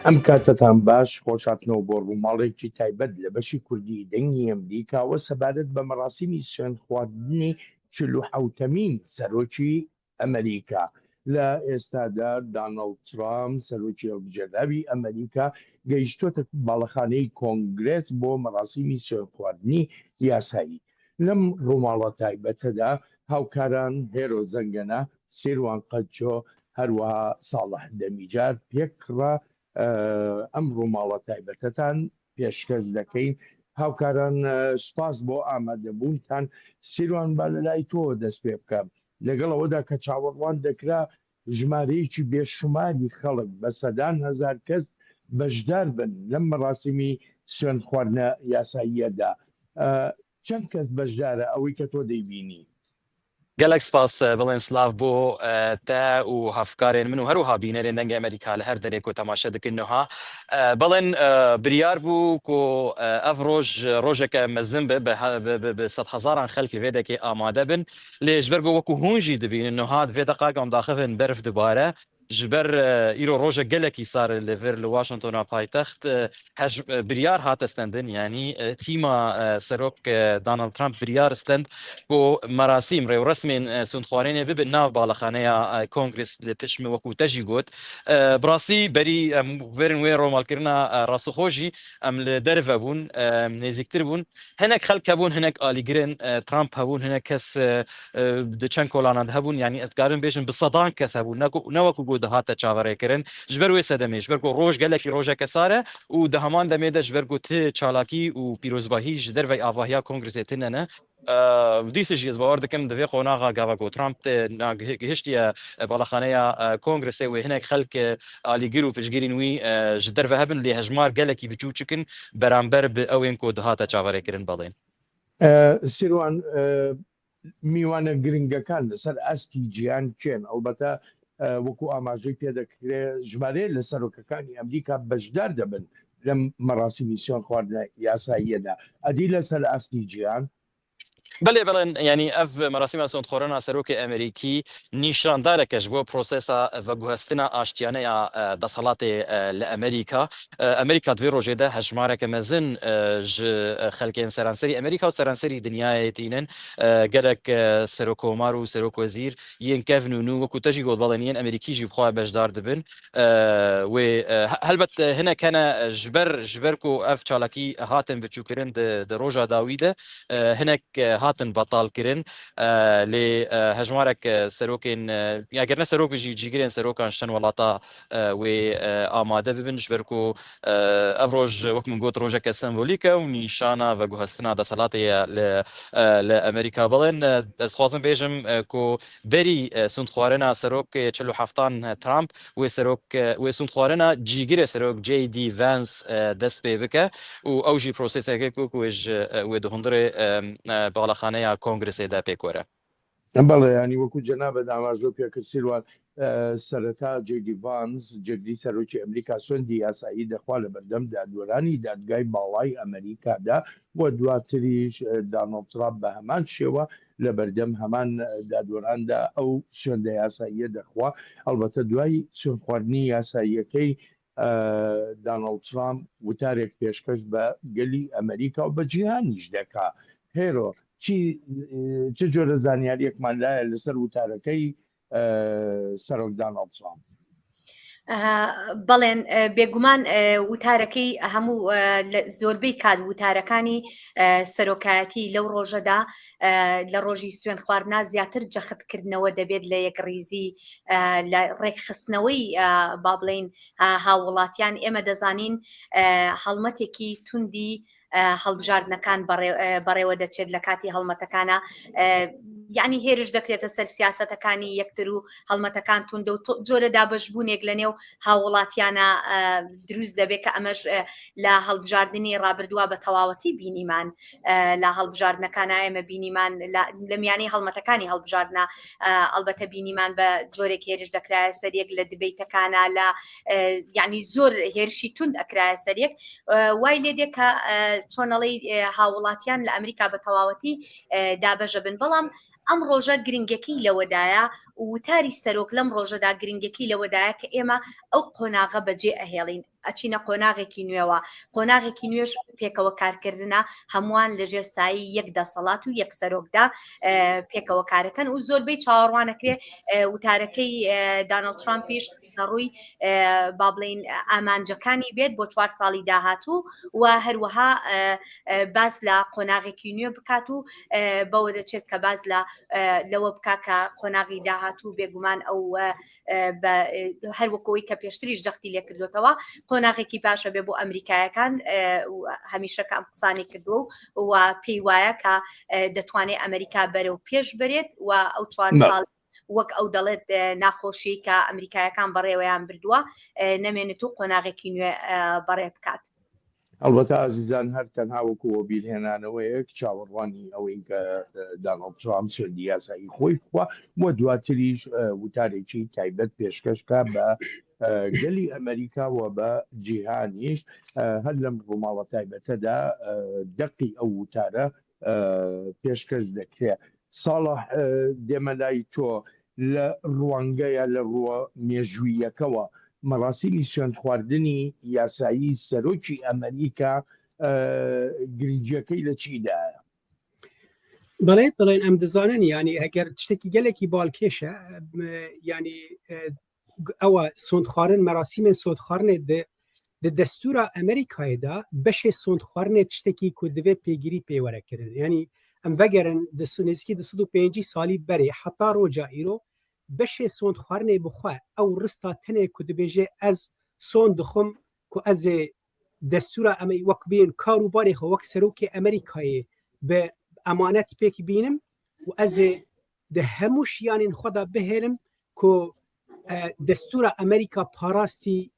ئەم کاتەتان باش، خۆشهاتنەوە بۆ ڕووماڵێکی تایبەت لە بەشی کوردی دەنگی ئەمریکاوە سەبارەت بە مەراسیمی سوێندخواردنی چلوحەوتەمین سەرۆکی ئەمریکا. لە ئێستادا دانڵد ترامپ سەرۆکی هەڵبژێردراوی ئەمریکا گەیشتۆتە باڵەخانەی کۆنگرێس بۆ مەراسیمی سوێندخواردنی یاسایی. لەم ڕووماڵە تایبەتەدا هاوکاران هێرۆ زەنگەنە، سیروان قەچۆ، هەروەها ساڵح دەمیجار پێکڕا ئەم ڕووماڵە تایبەتەتان پێشکەش دەکەین. هاوکاران سوپاس بۆ ئامادەبوونتان. سیروان با لەلای تۆوە دەست پێ بکەم. لەگەڵ ئەوەدا کە چاوەڕوان دەکرا ژمارەیەکی بێشوماری خەڵک بە سەدان هەزار کەس بەشدار بن لەم مەراسیمی سوێندخواردنە یاساییەدا، چەند کەس بەشدارە ئەوەی کە تۆ دەیبینی؟ گەلەک سپاس بڵێن سلاڤ بۆ تە و هەفکارێن من و هەروها بینەرێن دەنگێ ئەمریکا لە هەر دەرێک و تەماشە دکن نوها بەڵێن بریار بوو کو ئەڤ ڕۆژ ڕۆژێکە مەزن بێ بە سەدهەزاران خەلک لە ڤێ دەکێ ئامادە بن لێ ji ber ku wekû hûn jî dibînin niha di vê deqa em daxivin berf dibare ji ber îro rojek gelekî sar e li vir li Washingtona paytext hej biryar hate stendin yanî tîma serok Donald Trump biryar stend ku merasîm rêwresmên sûndxwarinê bibin nav balexaneya Kongres li pişt min wekû te jî got. Bi rastî berî em verin wê romalkirina rastixwe jî em li derve bûn nêzîktir bûn. Hinek xelk hebûn, hinek alîgirên Trump hebûn, hinek kes di çend kolanan de hebûn. Yanî ez dikarim bêjim bi sedan kes hebûn, ne ku ne wekû ku dihate çaverêkirin. Ji ber wê sedemê, ji ber ku roj gelekî rojeke sar e û di heman demê de ji ber ku ti çalakî û pîrozbahî ji dervey avahiya Kongresê tune ne. Dîsa jî ez bawer dikim di vê qonaxa gava ku Trump gihiştiye balaxaneya Kongresê wê hinek xelk alîgir û piştgirên wî ji derve hebin lê hejmar gelekî biçûçik in beramber bi ewên ku dihate çaverêkirin belên. Sîrwan, میوانە گرنگەکان لەسەر ئاستی جیهان کێن؟ ئەڵبەتە وەکو ئاماژەی پێدەکرێ ژمارەیە لە سەرۆکەکانی ئەمریکا بەشدار دەبن لەم مەراسیمی سوێندخواردنە یاساییەدا، ئەدی لەسەر ئاستی جیهان؟ بەلێ بەڵێن یانی ئەڤ مەراسیما سوێندخۆرنا سەرۆکێ ئەمریکی نیشاندارەکە ji bo prosesa veguhestina aştiyane ya desthilatê li Amerîka. Amerîka di vê rojê de hejmareke mezin ji xelkên seranserî Amerîka û seranserî dinyayê tînin. Gelek serokkomar û serokwezîr yên kevn û nû wekû te jî got belên yên Amerîkî jî bi xwe beşdar dibin. Wê helbet hinek hene ji ber ji ber ku ev çalakî hatin biçûkirin di di roja dawî de hinek hatin betalkirin lê hejmarek serokên eger ne serok jî cîgirên serokan ji çend welata wê amade bibin ji ber ku ev roj wek min got rojeke sembolîk e û nîşana veguhestina desthilatê ye li li Amerîka. Belên ez dixwazim bêjim ku berî sûndxwarina serokê 47an Trump wê serok wê sûndxwarina cîgirê serok JD Vance dest pê bike û ew jî proseseke ku wê ji wê di hundirê balaxaneya Kongresê de pêk were. بەڵێ یانی وەکو جەنابت ئاماژەو پێکرد سیروان سەرەتا جەی دی ڤانس جێگری سەرۆکی ئەمریکا سوێندی یاسایی دەخوا لەبەردەم دادوەرانی دادگای باڵای ئەمریکادا و دواتریش دانۆڵد ترامپ بە هەمان شێوە لەبەردەم هەمان دادوەراندا ئەو سوێندە یاساییە دەخوا ئەڵبەتە دوای سوێندخواردنی یاساییەکەی دانۆڵد ترامپ وتارێک پێشکەش بە گەلی ئەمریکا و بە جیهانیش دەکا. هێرۆ، چی چ جۆرە زانیارییەکمان لایە لەسەر وتارەکەی سەرۆک دانۆڵد ترامپ؟ بەڵێن بێگومان وتارەکەی هەموو زۆربەی کات وتارەکانی سەرۆکایەتی لەو ڕۆژەدا لە ڕۆژی سوێن خواردنا زیاتر جەختکردنەوە دەبێت لە یەکڕیزی لە ڕێکخستنەوەی با بڵین هاووڵاتیان ئێمە دەزانین هەڵمەتێکی توندی هەڵبژاردنەکان بەڕێوە دەچێت لە کاتی هەڵمەتەکانە یعنی هێرش دەکرێتە سەر سیاستەکانی یەکتر و هەڵمەتەکان توندە و جۆرە دابشبوونێک لە نێو هاووڵاتیانە دروست دەبێت کە ئەمەش لە هەڵبژاردننی ڕابردووە بە تەواوەتی بینیمان لە هەڵبژاردنەکانە ئێمە بینیمان لە میانی هەڵمەتەکانی هەڵبژاردنە ئەلبەتە بینیمان بە جۆرێک هێرش دەکرایە سەریەک لە دبیتەکانە لە یعنی زۆر هێرشی تند ئەکرایە سەریەک وای لێ دێ کە چۆنەڵی هاوڵاتیان لە ئەمریکا بە تەواوەتی دابەشە بن بەڵام. ئەم ڕۆژە گرنگەکەی لەوەدایە وتاری سەرۆک لەم ڕۆژەدا گرنگەکەی لەوەدایە کە ئێمە ئەو قۆناغە بەجێ ئەهێڵین ئەچینە قۆناغێکی نوێوە، قۆناغێکی نوێش پێکەوە کارکردنە، هەمووان لەژێر سایەی یەک دەسەڵات و یەک سەرۆکدا پێکەوە کارەکەن و زۆربەی چاوەڕوانەکرێ وتارەکەی دانڵد ترامپیش خستنەڕووی با بڵین ئامانجەکانی بێت بۆ چوار ساڵی داهاتوو و هەروەها باس لە قۆناغێکی نوێ بکات و بەوە دەچێت کە باس لە لەوە بکا کە قۆناغی داهاتوو بێگومان ئەو هەر وەکەوەی کە پێشتریش جەختی لێکردوتەوە قۆناغێکی باشە بێ بۆ ئەمریکایەکان هەمیشە کە ئەم قسانی کردووە و پێی وایە کە دەتوانێت ئەمریکا بەرەو پێش بەرێت و ئەو چوار ساڵ وەک ئەو دەڵێت ناخۆشی کە ئەمریکایەکان بەڕێوەیان بردووە نەمێنێت و قۆناغێکی نوێ بەڕێ بکات. ئەڵبەتە ئازیزان هەر تەنها وەکو وەبیرهێنانەوەیەک چاوەڕوانی ئەوەین کە دانۆڵد ترامپ سوێندی یاسایی خۆی بخوا و دواتریش وتارێکی تایبەت پێشکەش بکا بە گەلی ئەمریکا و بە جیهانیش هەر لەم ڕووماڵە تایبەتەدا دەقی ئەو وتارە پێشکەش دەکرێ. ساڵح دێمە لای تۆ لە ڕوانگە یا لە ڕووە مێژووییەکەوە مەراسیمی سوێندخواردنی یاسایی سەرۆکی ئەمەریکا گرنگییەکەی لە چیدایە؟ بەڵێ دەڵێن ئەم دەزانن ینی ئەگەر شتێکی گەلێکی باڵکێشە ینی ئەوە سۆندخوارن مەراسیمên سۆدخوارنێ di destûra Amerîkayê de beşê sondxwarinê tiştekî ku divê pêgirî pê were kirin. Yanî em vegerin di nêzîkî 250 salî berê heta roja îro beşê sondxwarinê bi xwe ew rista tenê ku dibêje ez son dixwim ku ez ê destûra em wek bên kar û barê xwe wek serokê Amerîkayê bi emanet pêk bînim û ez ê di hemû şiyanên xwe de bihêlim ku destûra Amerîka parastî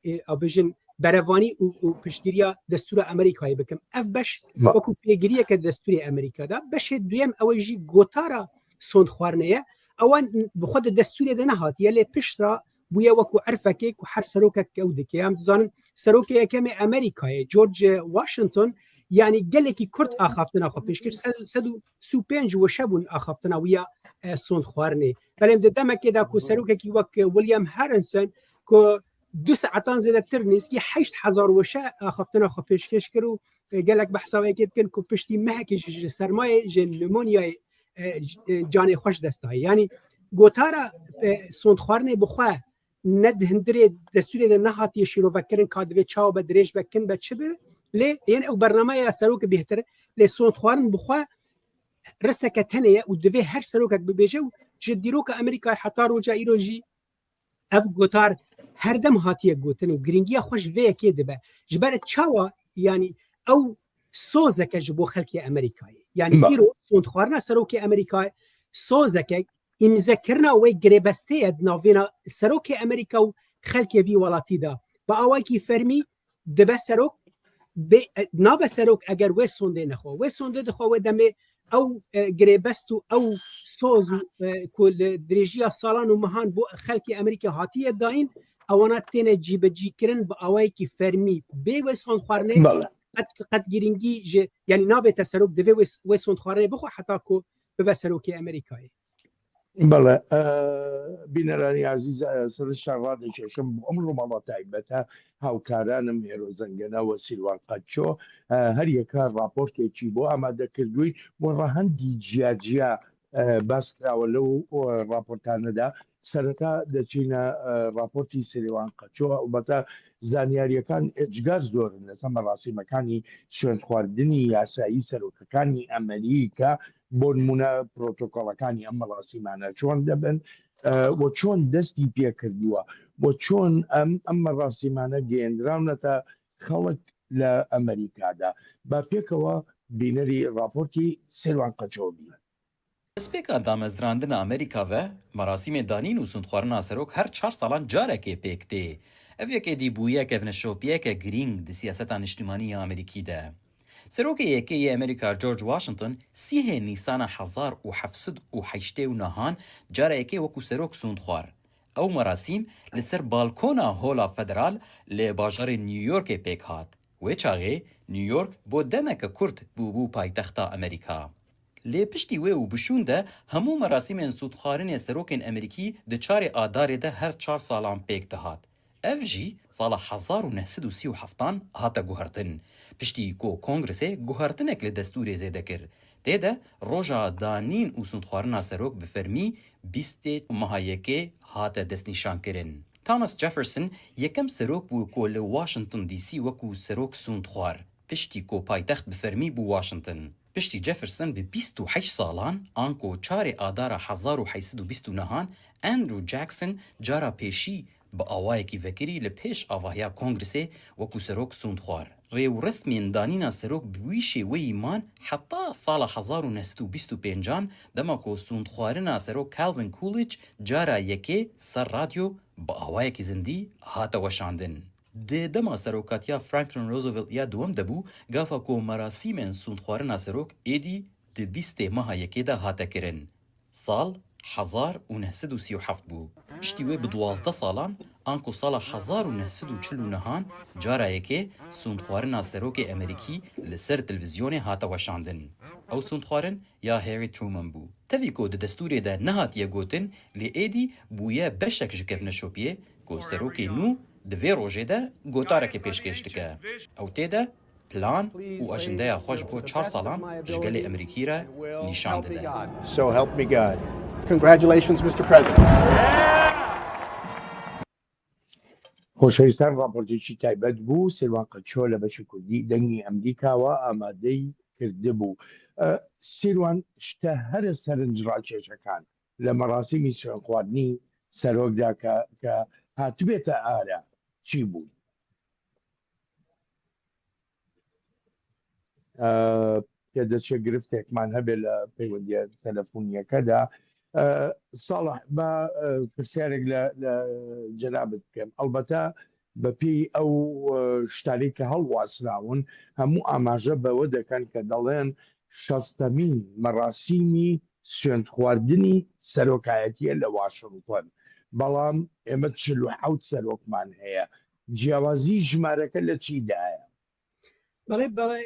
bijin berevanî û piştgiriya destûra Amerîkayê bikim. Ev beş wekû pêgiriyeke destûrê Amerîka da. Beşê duyem ew jî gotara sondxwarinê ye. Ewan bi xwe di destûrê de nehatiye lê piştra bûye wekû erfekê ku her serokek ew dike. Em dizanin serokê yekemê Amerîkayê George Washington yanî gelekî Kurd axaftina xwe pêş kir 135 weşe bûn axaftina wî ya sondxwarinê. Belêm di demekê de ku serokekî wek William Harrison ku du saetan zêdetir nêzîkî 8000 weşe axaftina xwe pêşkêş kir û gelek behsa wê yekê dikin ku piştî mehekê ji ji sermayê ji pneumoniayê canê xwe ji dest daye. Yanî gotara sondxwarinê bi xwe ne di hundirê destûrê de nehatiye şîrovekirin ka divê çawa be dirêj be kin be çi be lê yên ew bernameya serokê bêhtir lê sondxwarin bi xwe Riseke tenê ye û divê her serokek bibêje û ji dîroka Amerîkayê heta roja îro jî ev gotar herdem hatiye gotin û girîngiya xwe ji vê yekê dibe. Ji ber çawa yanî ew sozeke ji bo xelkê Amerîkayê. Yanî îro sondxwarina serokê Amerîkayê sozeke îmzekirina wê girêbestê ye di navbêna serokê Amerîka û xelkê vî welatî de. Bi awayekî fermî dibe serok bê nabe serok eger wê sondê nexwe wê sondê dixwe wê demê ew girêbest û ew soz û ku li dirêjiya salan û mehan bo xelkê Amerîka hatiye dayîn ewana têne cîbicîkirin bi awayekî fermî bê wê sondxwarinê qet qet girîngî ji yanî nabe te serok divê wê sondxwarinê bixwe heta ku bibe serokê Amerîkayê. بەڵێ بینەرانی ئازیز سەرشتان ڕادەکێشم بۆ ئەم ڕووماڵە تایبەتە هاوکارانم هێرۆ زەنگەنە و سیروان قەچۆ هەریەکە ڕاپۆرتێکی بۆ ئامادە کردووی بۆ ڕەهەندی جیاجیا باس کراوە لەو ڕاپۆرتانەدا سەرەتا دەچینە ڕاپۆرتی سریوان قەچۆ ئەڵبەتە زانیاریەکان ئێجگار زۆرن لەسەر مەراسیمەکانی سوێندخواردنی یاسایی سەرۆکەکانی ئەمریکا بۆ نمونە پرۆتۆکۆڵەکانی ئەم مەراسیمانە چۆن دەبن و چۆن دەستی پێکردووە و چۆن ئەم ئەم مەراسیمانە گەیەندراونەتە خەڵک لە ئەمریکادا با پێکەوە بینەری ڕاپۆرتی سیروان قەچۆ بین. Destpêka damezrandina Amerîka ve, merasîmê danîn û sûndxwarina serok her çar salan carekê pêk tê. Ev yek êdî bûye kevneşopiyeke girîng di siyaseta niştimanî ya Amerîkî de. Serokê yekê yê Amerîka George Washington sîhê Nîsana 1789 cara yekê wekû serok sûnd xwar. Ew merasîm li ser balkona Hola Federal li bajarê New Yorkê pêk hat. Wê çaxê New York bo demeke kurt bûbû paytexta Amerîka. Lê piştî wê û bi şûn de hemû merasîmên sûdxwarinê serokên Amerîkî di çarê Adarê de her çar salan pêk dihat. Ev jî sala 1937 an hate guhertin. Piştî ku Kongresê guhertinek li destûrê zêde kir. Tê de roja danîn û sûndxwarina serok bi fermî bîstê meha yekê hate destnîşankirin. Thomas Jefferson yekem serok bû ku li Washington DC wekû serok sûnd xwar, piştî ku paytext bi fermî bû Washington. Piştî Jefferson bi 28 salan anko çarê Adara 1829an Andrew Jackson cara pêşî bi awayekî vekirî li pêş avahiya Kongresê wekû serok sûnd xwar. Rêûresmên danîna serok bi wî şêweyî man heta sala 1925 an dema ku sûndxwarina serok Calvin Coolidge cara yekê ser radyo bi awayekî zindî hate weşandin. Di dema serokatiya Franklin Roosevelt ya duwem de bû gafa ku merasîmên sûndxwarina serok êdî di bîstê meha yekê de hate kirin. Sal 1937 bû. Piştî wê bi 12 salan anku sala 1949 an cara yekê sûndxwarina serokê Amerîkî li ser televîzyonê hate weşandin. Ew sûndxwarin ya Harry Truman bû. Tevî ku di destûrê de nehatiye gotin lê êdî bûye beşek ji kevneşopiyê ku serokê nû di vê rojê de gotarekê pêşkêş dike. Ew tê de plan û ajendeya xwe ji bo çar salan ji gelê Amerîkî re nîşan dide. So help me God. Congratulations Mr. President. خۆشەویستان ڕاپۆرتێکی تایبەت بوو سیروان قەچۆ لە بەشی کوردی دەنگی ئەمریکاوە ئامادەی کردبوو. سیروان شتە هەرە سەرنجڕاکێشەکان لە مەراسیمی سوێندخواردنی سەرۆکدا کە کە هاتبێتە ئارا چی بوون؟ پێدەچێت گرفتێکمان هەبێت لە پەیوەندیە تەلەفۆنیەکەدا ساڵح با پرسیارێک لە جەنابت بکەم ئەڵبەتە بەپێی ئەو شتانەی کە هەڵواسراون هەموو ئاماژە بەوە دەکەن کە دەڵێن شەستەمین مەراسیمی سوێندخواردنی سەرۆکایەتیە لە واشنتۆن بەڵام ئێمە 47 سەرۆکمان هەیە جیاوازی ژمارەکە لە چیدایە؟ بەڵێ بەڵێ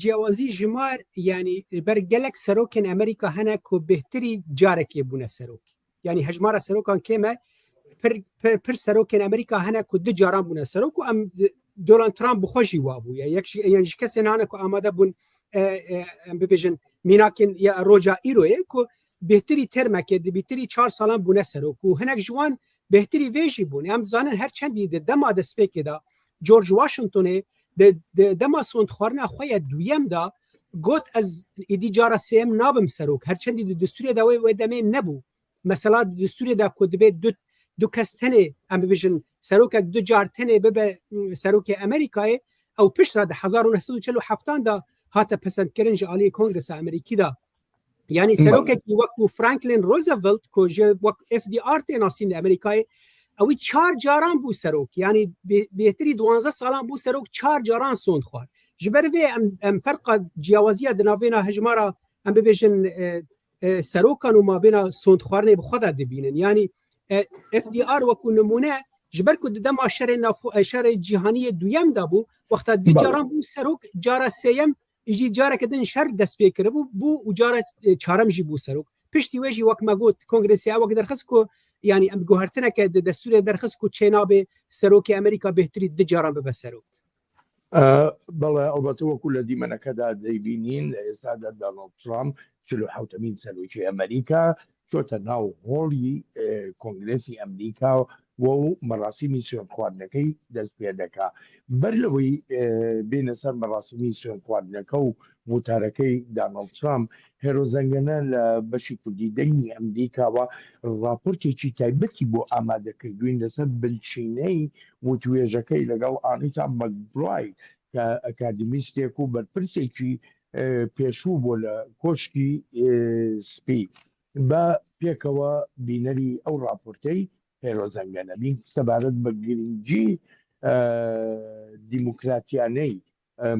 جیاوازی ژمار ینی بەر gelek serokên Amerîka hene ku bêhtirî carekê bûne serok. Yani hejmara serokan kêm e pir pir pir serokên Amerîka hene ku du caran bûne serok û em Donald Trump bi xwe jî wa bûye. Yek ji yan ji kesên hane ku amade bûn em bibêjin mînakên ya roja îroyê ku bêhtirî termekê di bêhtirî çar salan bûne serok û hinek ji wan bêhtirî vê jî bûn. Em dizanin her çendî di dema destpêkê de George Washingtonê di dema sondxwarina xwe ya duyem de got ez êdî cara sêyem nabim serok. Her çendî di destûrê de wê wê demê nebû. Mesela di destûrê de ku dibê du du kes tenê em bibêjin serokek du car tenê bibe serokê Amerîkayê ew pişt re di 1947 de hate pesendkirin ji aliyê Kongresa Amerîkî de. Yani serokekî wekû Franklin Roosevelt ku ji wek FDR tê nasîn li Amerîkayê ewî çar caran bû serok yani bêhtirî 12 salan bû serok çar caran sond xwar. Ji ber vê em em ferqa ciyawaziya di navbêna hejmara em bibêjin serokan û mabêna sondxwarinê bi xwe de dibînin. Yani FDR wekû nimûne ji ber ku di dema şerê şerê cîhanî yê duyem de bû wexta du caran bû serok cara sêyem Jî careke din şer dest pê kiribû bû û cara çarem jî bû serok. Piştî wê jî wek me got kongresê ew wek derxist ku yanî em guhertineke di destûrê derxist ku çênabê serokê Amerîka bêhtirî du caran bibe serok. بەڵێ ئەڵبەتە وەکو لە دیمەنەکەدا دەیبینین لە ئێستادا دانۆڵد ترامپ 47مین سەرۆکی ئەمریکا چۆتە ناو هۆڵی کۆنگرێسی ئەمریکا و مەراسیمی سوێندخواردنەکەی دەست پێ دەکا. بەر لەوەی بێینە سەر مەراسیمی سوێندخواردنەکە و وتارەکەی دانۆڵد ترامپ، هێرۆ زەنگەنە لە بەشی کوردی دەنگی ئەمریکاوە ڕاپۆرتێکی تایبەتی بۆ ئامادە کردووین لەسەر بنچینەی وتوێژەکەی لەگەڵ ئانیتا مەکبراید کە ئەکادیمیستێک و بەرپرسێکی پێشوو بووە لە کۆشکی سپی. با پێکەوە بینەری ئەو ڕاپۆرتەی هێرۆ زەنگەنە بین سەبارەت بە گرنگی دیموکراتیانەی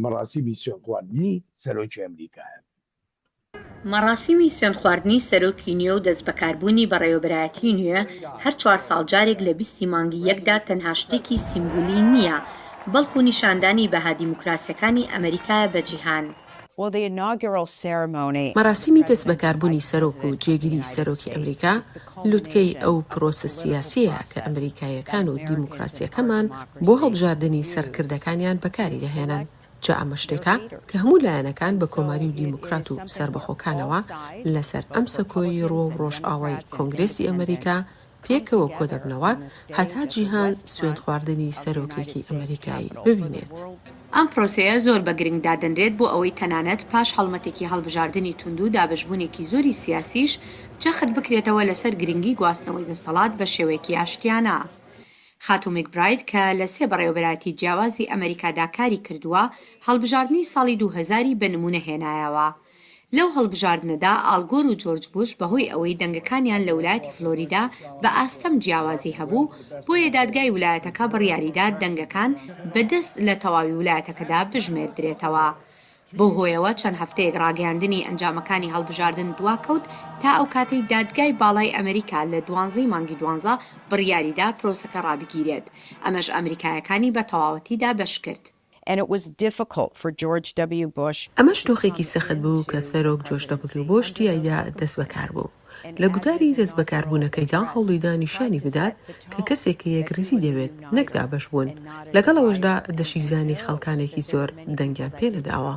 مەراسیمی سوێندخواردنی سەرۆکی ئەمریکایە. مەڕاسیمی سوێندخواردنی سەرۆکی نوێ و دەستبەکاربوونی بەڕێوەبەرایەتی نوێ هەر چوار ساڵ جارێک لە بیستی مانگی یەکدا تەنها شتێکی سیمبولی نییە، بەڵکو نیشاندانی بەها دیموکراسیەکانی ئەمریکایە بە جیهان. مەراسیمی دەستبەکاربوونی سەرۆک و جێگری سەرۆکی ئەمریکا لوتکەی ئەو پرۆسە سیاسییە کە ئەمریکاییەکان و دیموکراسییەکەمان بۆ هەڵبژاردنی سەرکردەکانیان بەکاری دەهێنن. جا ئەمە شتێکە کە هەموو لایەنەکان بە کۆماری و دیموکرات و سەربەخۆکانەوە لەسەر ئەم سەکۆی ڕووەو ڕۆژئاوای کۆنگرێسی ئەمریکا پێکەوە کۆدەبنەوە هەتا جیهان سوێندخواردنی سەرۆکێکی ئەمریکایی ببینێت. ئەم پرۆسەیە زۆر بە گرنگ دادەنرێت بۆ ئەوەی تەنانەت پاش هەڵمەتێکی هەڵبژاردنی توند و دابەشبوونێکی زۆری سیاسیش جەخت بکرێتەوە لەسەر گرنگی گواستنەوەی دەسەڵات بە شێوەیەکی ئاشتیانە. خاتوو میکبراید کە لە سێ بەڕێوەبەرایەتی جیاوازی ئەمەریکادا کاری کردووە، هەڵبژاردنی ساڵی 2000 ی بە نموونە هێنایەوە. لەو هەڵبژاردنەدا ئاڵ گۆر و جۆرج بوش بەهۆی ئەوەی دەنگەکانیان لە ولایەتی فلۆریدا بە ئاستەم جیاوازی هەبوو، بۆیە دادگای ولایەتەکە بڕیاریدا دەنگەکان بە دەست لە تەواوی ولایەتەکەدا بژمێردرێتەوە. بەو هۆیەوە چەند هەفتەیەک ڕاگەیاندنی ئەنجامەکانی هەڵبژاردن دواکەوت تا ئەو کاتەی دادگای باڵای ئەمریکا لە دوانزەی مانگی دوانزە بڕیاریدا پرۆسەکە ڕابگیرێت، ئەمەش ئەمریکایەکانی بە تەواوەتی دابەشکرد. ئەمەش دۆخێکی سەخت بوو کە سەرۆک جۆرج دەبلیو بۆش تیایدا دەستبەکار بوو. لە گوتاری دەستبەکاربوونەکەیدا هەوڵیدا نیشانی بدات کە کەسێکە یەکڕیزی دەوێت نەک دابەشبوون، لەگەڵ ئەوەشدا دەشیزانی خەڵکانێکی زۆر دەنگیان پێنەداوە.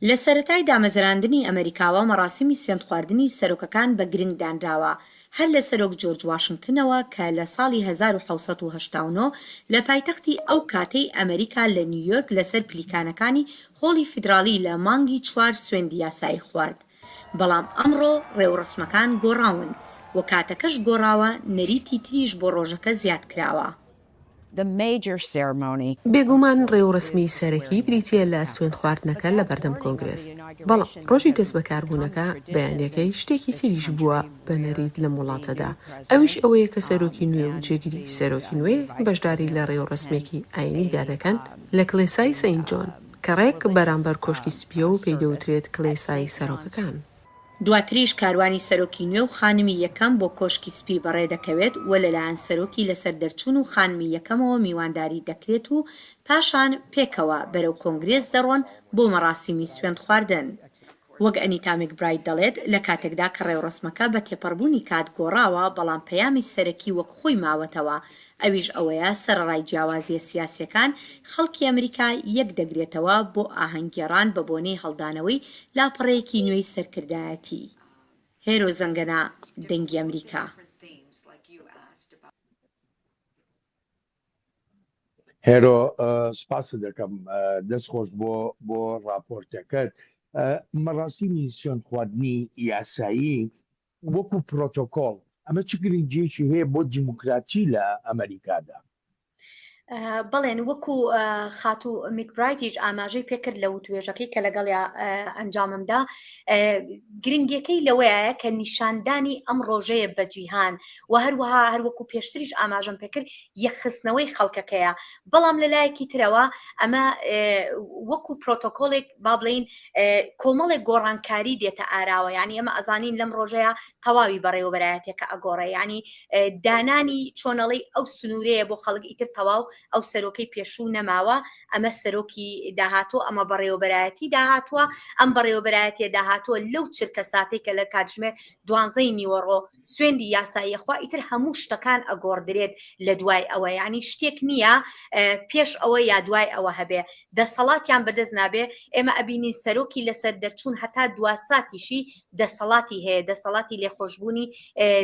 لە سەرەتای دامەزراندنی ئەمەریکاوە مەڕاسیمی سوێندخواردنی سەرۆکەکان بە گرنگ دانراوە، هەر لە سەرۆک جۆرج واشنگتنەوە کە لە ساڵی 1789 لە پایتەختی ئەو کاتەی ئەمەریکا لە نیویۆرک لەسەر پلیکانەکانی هۆڵی فیدراڵی لە مانگی چوار سوێندی یاسایی خوارد. بەڵام ئەمڕۆ ڕێوڕەسمەکان گۆڕاون و کاتەکەش گۆڕاوە نەریتی تریش بۆ ڕۆژەکە زیاد کراوە. بێگومان ڕێوڕەسمی سەرەکی بریتییە لە سوێندخواردنەکە لە بەردەم کۆنگرێس، بەڵام ڕۆژی دەستبەکاربوونەکە بەیانییەکەی شتێکی تریش بووە بە نەریت لەم وڵاتەدا، ئەویش ئەوەیە کە سەرۆکی نوێ و جێگری سەرۆکی نوێ بەشداری لە ڕێوڕەسمێکی ئایینیدا دەکەن لە کڵێسای سەینت جۆن. کە ڕێک بەرامبەر کۆشکی سپییە و پێی دەوترێت کڵێسای سەرۆکەکان. دواتریش کاروانی سەرۆکی نوێ و خانمی یەکەم بۆ کۆشکی سپی بەڕێ دەکەوێت و لەلایەن سەرۆکی لەسەر دەرچوون و خانمی یەکەمەوە میوانداری دەکرێت و پاشان پێکەوە بەرەو کۆنگرێس دەڕۆن بۆ مەڕاسیمی سوێندخواردن. وەک ئەنیتا مکبراید دەڵێت، لە کاتێکدا کە ڕێوڕەسمەکە بە تێپەڕبوونی کات گۆڕاوە، بەڵام پەیامی سەرەکی وەک خۆی ماوەتەوە، ئەویش ئەوەیە سەرەڕای جیاوازییە سیاسییەکان، خەڵکی ئەمریکا یەک دەگرێتەوە بۆ ئاهەنگگێڕان بە بۆنەی هەڵدانەوەی لاپەڕەیەکی نوێی سەرکردایەتی. هێرۆ زەنگەنە، دەنگی ئەمریکا. هێرۆ سپاست دەکەم دەست خۆش بۆ بۆ راپۆرتەکەت مەڕاسیمی سوێند خواردنی یاسایی وەکو پرۆتۆکۆڵ ئەمە چ گرنگیەکی هەیە بۆ دیموکراتی لە ئەمریکادا؟ بەڵێن وەکو خاتوو میکبرایتیش ئاماژەی پێکرد لە وتوێژەکەی کە لەگەڵیا ئەنجاممدا گرنگیەکەی لەوەیە کە نیشاندانی ئەم ڕۆژەیە بە جیهان و هەروەها هەروەکو پێشتریش ئاماژەم پێکرد یەکخستنەوەی خەڵکەکەیە بەڵام لە لایەکی ترەوە ئەمە وەکو پرۆتۆکۆلێک با بڵین کۆمەڵێک گۆڕانکاری دێتە ئاراوە یعنی ئەمە ئەزانین لەم ڕۆژەیە تەواوی بەڕێوەبەرایەتەکە ئەگۆڕێ ینی دانانی چۆنەڵی ئەو سنوورەیە بۆ خەڵک ئیتر تەواو ئەو سەرۆکەی پێشوو نەماوە ئەمە سەرۆکی داهاتوو ئەمە بەڕێوەبەرایەتی داهاتووە ئەم بەڕێوەبەرایەتیە داهاتووە لەو چرکە ساتێک کە لە کاتژمێر دوانزەی نیوەڕۆ سوێندی یاسایی خوا ئیتر هەموو شتەکان ئەگۆڕدرێت لە دوای ئەوە یعنی شتێک نییە پێش ئەوە یا دوای ئەوە هەبێ دەسەڵاتیان بەدەست نابێ ئێمە ئەبینین سەرۆکی لەسەر دەرچوون هەتا دواساتیشی دەسەڵاتی هەیە دەسەڵاتی لێخۆشببوونی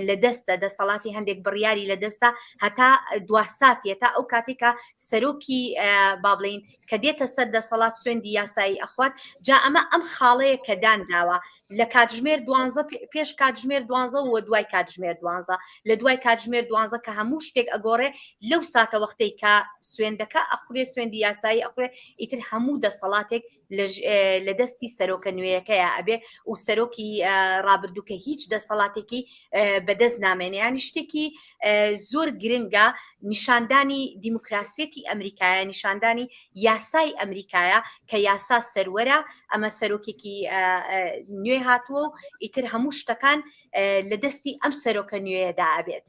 لە دەستە دەسەڵاتی هەندێک بڕیاری لە دەستە هەتا دواساتیە تا ئەو کاتێکە سەرۆکی با بڵین کە دێتە سەر دەسەڵات سوێندی یاسایی ئەخوات جا ئەمە ئەم خاڵەیە کە دانراوە لە کاتژمێر دوانزە پێش کاتژمێر دوانزە و دوای کاتژمێر دوانزە لە دوای کاتژمێر دوانزە کە هەموو شتێک ئەگۆڕێ لەو ساتە وەختەی کە سوێندەکە ئەخورێ سوێندی یاسایی ئەخورێ ئیتر هەموو دەسەڵاتێک لە دەستی سەرۆکە نوێیەکەیە ئەبێ و سەرۆکی ڕابردوو کە هیچ دەسەڵاتێکی بەدەست نامێنێ ینی شتێکی زۆر گرنگە نیشاندانی دیموکراسیەتی ئەمریکایە نیشاندانی یاسای ئەمریکایە کە یاسا سەروەرە ئەمە سەرۆکێکی نوێ هاتووە و ئیتر هەموو شتەکان لە دەستی ئەم سەرۆکە نوێیەدا ئەبێت.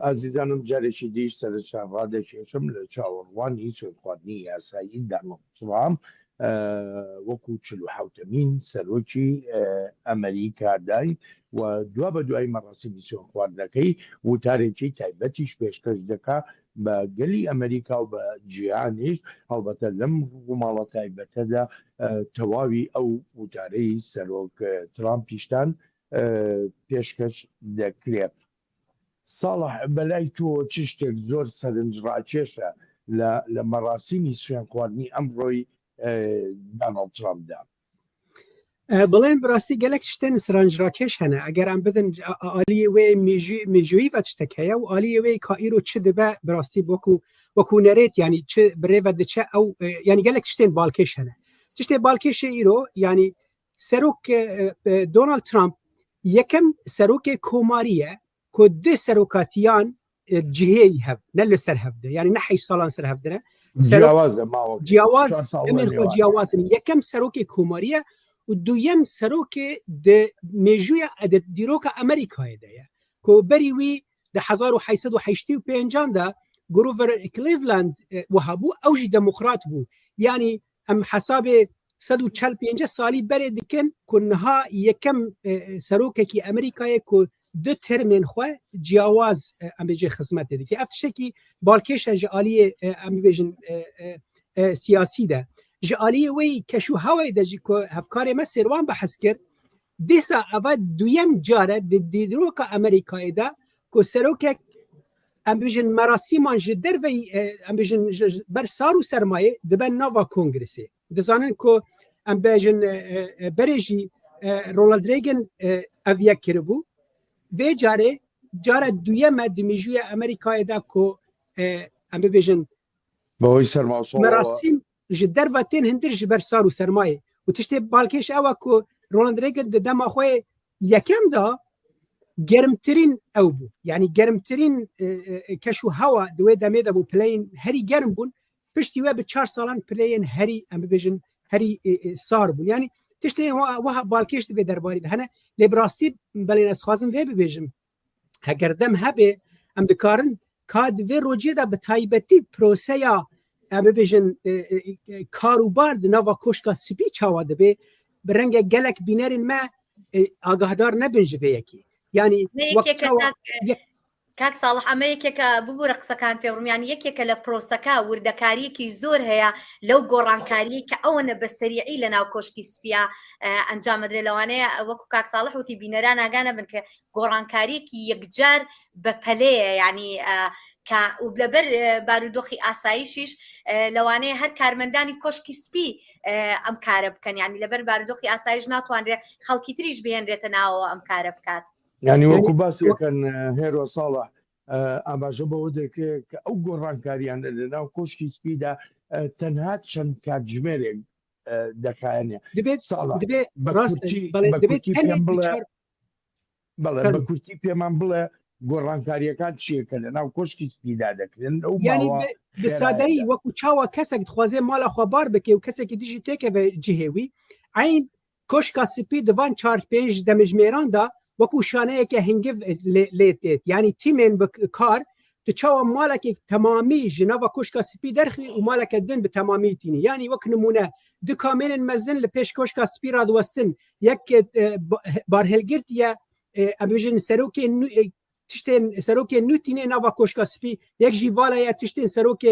ئازیزانم جارێکی دیش سەرچاو ڕادەکێشم لە چاوەڕوانی سوێندخواردنی یاسایی دانۆڵد ترامپ. وەکو چلوحەوتەمین سەرۆکی ئەمریکا دای و دوا بە دوای مەڕاسیمی سوێندخواردنەکەی وتارێکی تایبەتیش پێشکەش دەکا بە گەلی ئەمریکا و بە جیهانیش، هەڵبەتە لەم ڕووماڵە تایبەتەدا تەواوی ئەو وتارەی سەرۆک ترامپیشتان پێشکەش دەکرێت. ساڵح، بەلای تۆوە چ شتێک زۆر سەرنجڕاکێشە لە لە مەراسیمی سوێندخواردنی ئەمڕۆی داناڵد ترامپدا؟ بڵێن بڕاستی گەلک شتێن سرنجڕاکێش هەنە ئەگەر ئەم بدن ئالیە وێ مێژووی بە شتێک هەیە و ئالیە وێ کائیرۆ چ دەبە بڕاستی وەکو وەکو نەرێت ینی چ برێڤە دچە ئەو ینی گەلک شتێن باڵکێش هەنە شتێ باڵکێشە ئیرۆ ینی سەرۆک دۆناڵد ترامپ یەکەم سەرۆکێ کۆماریە کۆ دێ سەرۆکاتیان جهێی هەب نە لەسەر هەبدە یعنی نە حەیشت ساڵان سەر هەبدرە جیاوازە ماوە جیاواز خۆ جیاوازن یەکەم سەرۆکی کۆماریە و دووەم سەرۆکێ مێژوویە ئەدە دیرۆکە ئەمریکایدەیە کۆ بەری وی لە 1985 دا گرۆڤەر کلیڤلاند وەها بوو ئەوژی دەموکرات بوو یعنی ئەم حەسابێ 145 ساڵی بەرێ دکن کو نها یەکەم سەرۆکێکی ئەمریکایە کو دو ترمێن خۆ جیاواز ئەم بێژێ خزمەتێ دکێ ئەف تشتێکی باڵکێشە ji aliyê em bibêjin siyasî de ji aliyê wê keş û hewayê de jî ku hevkarê me Sêrwan behs kir dîsa eva duyem care di dîroka Amerîkayê de ku serokek em bibêjin merasîman ji derveyî em bibêjin ji ber sar û sermayê dibe nava kongresê. Dizanin ku em bêjin berê jî Ronald Reagan ev yek kiribû. Vê carê cara duyem e di mêjûya Amerîkayê de ku em bibêjin بەهۆی سەرما و سۆڵەوە merasîm ji derve tên hindir ji ber sar û sermayê û tiştê balkêş ew e ku Ronald Reagan di dema xwe yê yekem de germtirîn ew bû yanî germtirîn keş û hewa di wê demê de bû pileyên herî germ bûn piştî we bi çar salan pileyên herî em bibêjin herî sar bûn yanî tiştên wiha balkêş di vê derbarî de hene lê bi rastî belê ez dixwazim vê bibêjim heger dem hebe em dikarin ka di vê rojê de bi taybetî proseya em bibêjin karûbar di nava koşka spî çawa dibe bi renge gelek bînerên me agahdar nebin ji vê yekê. Yani کاک ساڵح ئەمە یەکێکە ببوورە قسەکان پێ بڕم یان یەکێکە لە پرۆسەکە وردەکاریەکی زۆر هەیە لەو گۆڕانکاریە کە ئەوەنە بە سەریعی لە ناو کۆشکی سپیا ئەنجامەدرێ لەوانەیە وەکو کاک ساڵح وتی بینەران ئاگانە بن کە گۆڕانکاریەکی یەکجار بە پەلەیە ینی کە و لەبەر بارودۆخی ئاسایشیش لەوانەیە هەر کارمەندانی کۆشکی سپی ئەم کارە بکەن ینی لەبەر بارودۆخی ئاسایش ناتوانرێت خەڵکی تریش بهێنرێتە ناوەوە ئەم کارە بکات. یعنی وەکو باسیەکەن هێرۆ ساڵح ئاماژە بەوە دەکرێت کە ئەو گۆڕانکاریانە لە ناو کۆشکی سپیدا تەنها چەند کاتژمێرێک دەخایەنێ دەبێت ساڵح دەبێت بە ڕاستە کورتی بەڵێ بە دەبێت کورتی تەنێ پێم بڵێ چوار بەڵێ بە فەرموو. کورتی پێمان بڵێ گۆڕانکاریەکان چییە کە لە ناو کۆشکی سپیدا دەکرێن لەو یعنی ماوە بە سادەیی خێرایەدا وەکو چاوە کەسێک دخوازێ ماڵە خۆ بار بکێ و کەسێکی دژی تێکەوە جهێوی عین کۆشکا سپی دڤان چار پێنج دەمژمێراندا وەکو شانەیەکە هنگڤ لێ تێت یعنی تیمێن بە کار تو چاوە مالێک تەمامی ji nava koşka spî derxî û maleke din bi temamî tînî yanî wek nimûne du kamênên mezin li pêş koşka spî radiwestin yek barhilgirtiye em bêjin serokê tiştên serokê nû tînê nava koşka spî yek jî vala ye tiştên serokê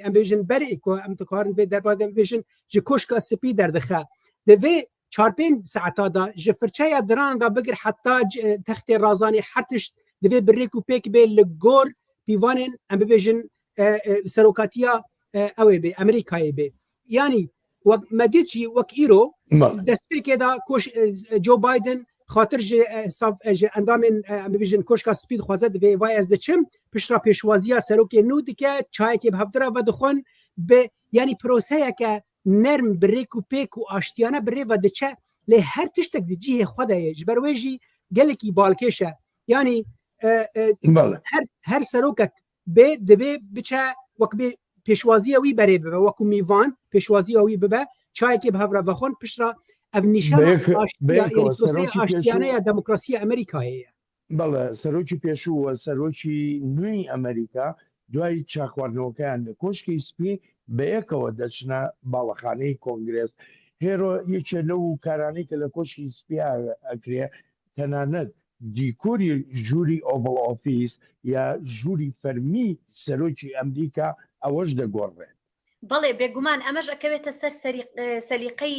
em bêjin berê ku em dikarin vê derba de bibêjin ji koşka spî derdixe di vê çar pênc saeta da ji firçeya diran da bigir heta textê razanê her tişt divê bi rêk û pêk bê li gor pîvanên em bibêjin serokatiya ew ê bê Amerîkayê bê yanî wek me dît jî wek îro destpêkê da koş Joe Biden xatir ji ji endamên em bibêjin koşka spî dixwaze divê vay ez diçim piştra pêşwaziya serokê nû dike çayekê bi hevdira vedixwin bi yanî proseyeke nerm bi rêk û pêk û aştiyane bi rê ve diçe lê her tiştek di cihê xwe de ye ji ber wê jî gelekî balkêş e yanî her her serokek bê divê biçe wek bê pêşwaziya wî berê bibe wekû mîvan pêşwaziya wî bibe çayekê bi hev re vexwin piştra ev nîşana aştiya ya demokrasiya Amerîkayê ye. بەڵێ سەرۆکی پێشوو و سەرۆکی نوێی ئەمریکا دوای چاخواردنەوەکەیان لە کۆشکی سپی. بەیەکەوە دەچنە باڵەخانەی کۆنگرێس. هێرۆ یەکێ لەو کارانەی کە لە کۆشکی سپی ئەکرێ تەنانەت دیکۆری ژووری Oval Office یا ژووری فەرمی سەرۆکی ئەمریکا ئەوەش دەگۆڕرێت. بەڵێ بێگومان ئەمەش ئەکەوێتە سەر سەلیقەی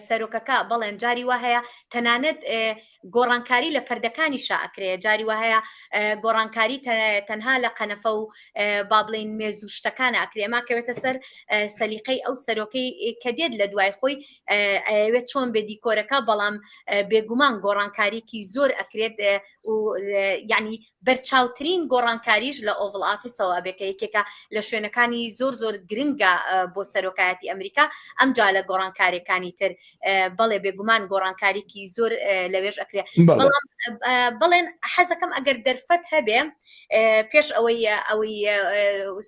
سەرۆکەکە بەڵێن جاری وا هەیە تەنانەت گۆڕانکاری لە پەردەکانیشا ئەکرێ جاری وا هەیە گۆڕانکاری تەنها لە قەنەفە و با بڵین مێز و شتەکان ئەکرێ ئەما کەوێتە سەر سەلیقەی ئەو سەرۆکەی کە دێت لە دوای خۆی ئەیەوێت چۆن بێ دیکۆرەکە بەڵام بێگومان گۆڕانکاریکی زۆر ئەکرێت و یعنی بەرچاوترین گۆڕانکاریش لە Oval Office ەوە ئەبێ کە یەکێکە لە شوێنەکانی زۆر زۆر گرنگە بۆ سەرۆکایەتی ئەمریکا ئەمجا لە گۆڕانکاریەکانی تر بەڵێ بێگومان گۆڕانکاریکی زۆر لەوێش ئەکرێ بەڵام بەڵێن حەزەکەم ئەگەر دەرفەت هەبێ پێش ئەوەی ئەوەی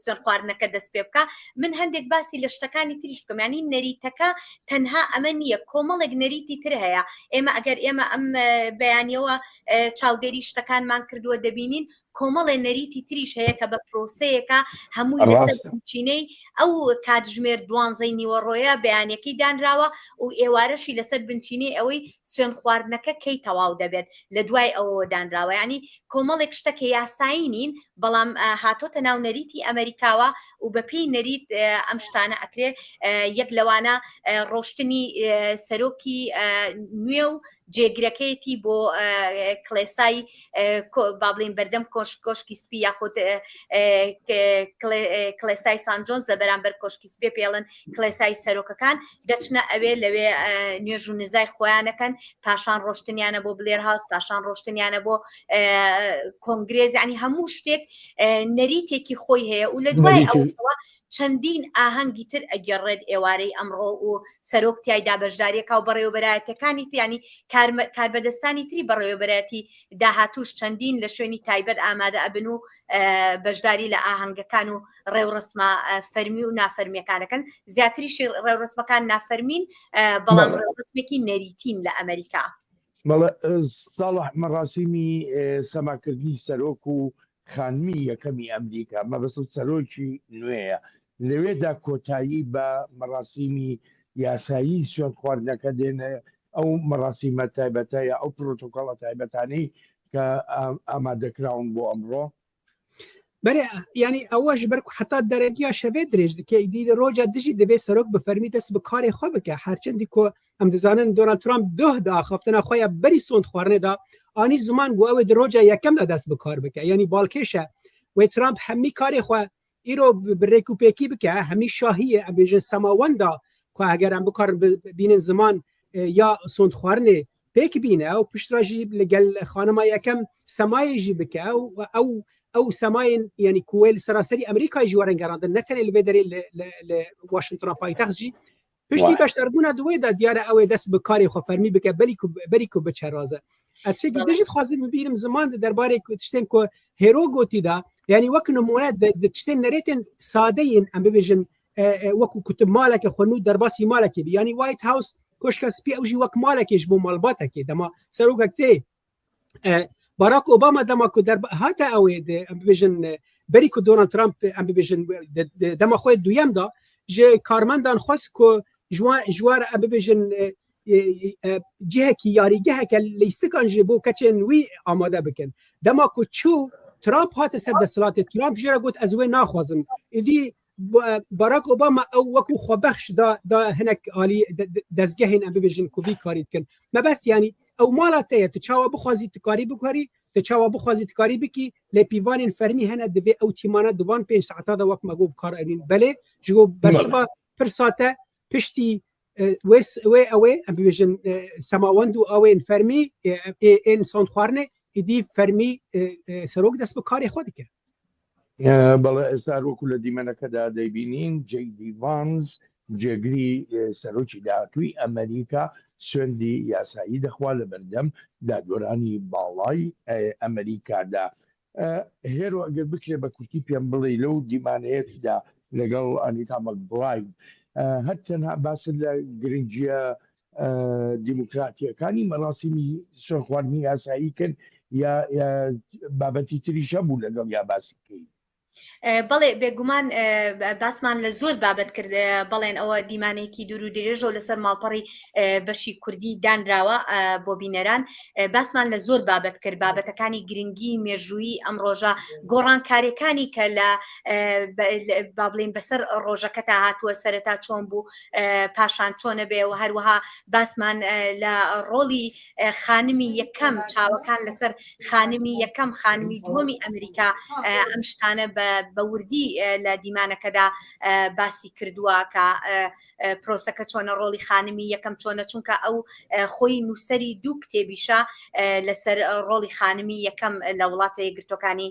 سوێن خواردنەکە دەست پێ بکە من هەندێک باسی لە شتەکانی تریش بکەم ینی نەریتەکە تەنها ئەمە نییە کۆمەڵێک نەریتی تر هەیە ئێمە ئەگەر ئێمە ئەم بەیانەوە چاودێری شتەکانمان کردووە دەبینین کۆمەڵێ نەریتی تریش هەیە کە بە پرۆسەیەکە هەمووی لەسەر بنچینەی ئەو کاتژمێر دوانزەی نیوەڕۆیە بەیانەکەی دانراوە و ئێوارەشی لەسەر بنچینەی ئەوەی سوێن خواردنەکە کەی تەواو دەبێت لە دوای ئەوەوە دانراوە ینی کۆمەڵێک شتە کە یاسایی نین بەڵام هاتۆتە ناو نەریتی ئەمریکاوە و بەپێی نەریت ئەم شتانە ئەکرێ یەک لەوانە ڕۆشتنی سەرۆکی نوێ و جێگرەکەیەتی بۆ کڵێسای با بڵین بەردەم کۆشک کۆشکی سپی یاخود کڵێسای سانجۆنز لە بەرامبەر کۆشکی سپێ پێڵن کڵێسای سەرۆکەکان دەچنە ئەوێ لەوێ نوێژ و نزای خۆیانەکەن پاشان ڕۆشتنیانە بۆ Blair House پاشان ڕۆشتنیانە بۆ کۆنگرێز ینی هەموو شتێک نەریتێکی خۆی هەیە و لە دوای ئەوەوە چەندین ئاهەنگی تر ئەگێڕێت ئێوارەی ئەمڕۆ و سەرۆک تیایدا بەشداریەکا و بەڕێوەبەرایەتەکانی تیانی کاربەدەستانی تری بەڕێوەبەرایەتی داهاتوش چەندین لە شوێنی تایبەت ئامادە ئەبن و بەشداری لە ئاهەنگەکان و ڕێوڕسمە فەرمی و نافەرمیەکانەکەن زیاتریشی ڕێوڕسمەکان نافەرمین بەڵام ڕێوڕسمێکی نەریتین لە ئەمریکا. بەڵێ ساڵح مەڕاسیمی سەماکردنی سەرۆک و خانمی یەکەمی ئەمریکا، مەبەستم سەرۆکی نوێیە، لەوێدا کۆتایی بە مەراسیمی یاسایی سوێند خواردنەکە دێنێ، ئەو مەراسیمە تایبەتە یا ئەو پرۆتۆکۆڵە تایبەتانەی کە ئامادەکراون بۆ ئەمڕۆ. بەێ ینی ئەوەش بەر حتا دەرەگیا شەوێ درێژ دکە ئیدی ڕۆژە دژی دەبێ سەرۆک بە فەرمی دەست بە کارێ خۆ بکە هەرچەندی کۆ ئەم دەزانن دۆنالد ترامپ دۆه دا ئاخافتنا خۆیان بەری سۆند خواردنێدا ئانی زمان گو ئەوێ درۆجە یەکەمدا دەست بکار بکە یعنی باڵکێشە وێ ترامپ هەمی کارێ خۆ ئیرۆ برێک و پێکی بکە هەمی شاهیە ئەم بێژن سەماوەندا کو ئەگەر ئەم بکارن بینن زمان یا سۆند خواردنێ پێک بینە و پشتراژی لەگەل خانما یەکەم سەمایەژی بکە و ئەو ئەو سەمایên یعنی کوێ سەراسەری ئەمریکای ژی وەرن گەڕاندن نەتەنێ لە vê derê لە واشنگتۆن پایتەخت ژی پشتی بەشداربوونا دوێدا دیارە ئەوێ دەست بە کاری خۆ فەرمی بکە بەلی بەری کو بچە ڕازە ئەچێکی دژی خوازم ببیرم زمان دەربارەی شتێن کو هێرۆ گوتیدا یعنی وەک نمونە شتێن نەرێتن سادەین ئەم ببێژن وەکو کوتب مالەکە خۆ نو دەرباسی مالەکێ بی ینی White House کۆشکە سپی ئەوژی وەک مالەکێش بۆ ماڵباتەکێ دەما سەرۆکەک تێ باراک ئۆباما دەما کو دەر هاتە ئەوێ ئەم ببێژن بەری کو دۆنالد ترامپ ئەم ببێژن دەما خۆی دویەمدا ji karmendan xwest ku ji wan re em bibêjin cihekî yarîgeheke lîstikan ji bo keçên wî amade bikin. Dema ku çû Trump hate ser desthilatê Trump jê re got ez wê naxwazim. Êdî Barack Obama ew wekû xwebexş da da hinek alî dezgehên em bibêjin ku vî karî dikin. Mebest yanî ew mala te ye tu çawa bixwazî tu karî biguherî tu çawa bixwazî tu karî bikî lê pîvanên fermî hene divê ew tîmane di van pênc saeta de wek me got bi kar anîn. Belê ji bo bersiva pirsa te piştî wê wê ew ê em bibêjin semawend û ew ên fermî ên sondxwarinê êdî fermî serok dest bi karê xwe dike. بەڵێ ئێستا وەکو لە دیمەنەکەدا دەیبینین جەی دی ڤانس جێگری سەرۆکی داهاتووی ئەمریکا سوێندی یاسایی دەخوا لە بەردەم دادوەرانی باڵای ئەمریکادا. هێرۆ ئەگەر بکرێ بە کورتی پێم بڵێی لەو دیمانەیەتدا لەگەڵ ئەنیتا مەکبراید هەر تەنها باست لە گرنگیە دیموکراتیەکانی مەراسیمی سوێندخواردنی یاسایی کرد یا بابەتی تریش هەبوو لەگەڵ یا باسی بکەین؟ بەڵێ بێگومان باسمان لە زۆر بابەت کرد بەڵێن ئەوە دیمانێکی دوور و درێژە و لەسەر ماڵپەڕی بەشی کوردی دانراوە بۆ بینەران باسمان لە زۆر بابەت کرد بابەتەکانی گرنگی مێژوویی ئەم ڕۆژە گۆڕانکاریەکانی کە لە با بڵین بەسەر ڕۆژەکەتا هاتووە سەرەتا چۆن بوو پاشان چۆنە بێ و هەروەها باسمان لە ڕۆڵی خانمی یەکەم چاوەکان لەسەر خانمی یەکەم خانمی دووەمی ئەمریکا ئەم شتانە بە وردی لە دیمانەکەدا باسی کردووە کە پرۆسەکە چۆنە ڕۆڵی خانمی یەکەم چۆنە چونکە ئەو خۆی نووسەری دوو کتێبیشە لەسەر ڕۆڵی خانمی یەکەم لە وڵاتە یەکگرتوەکانی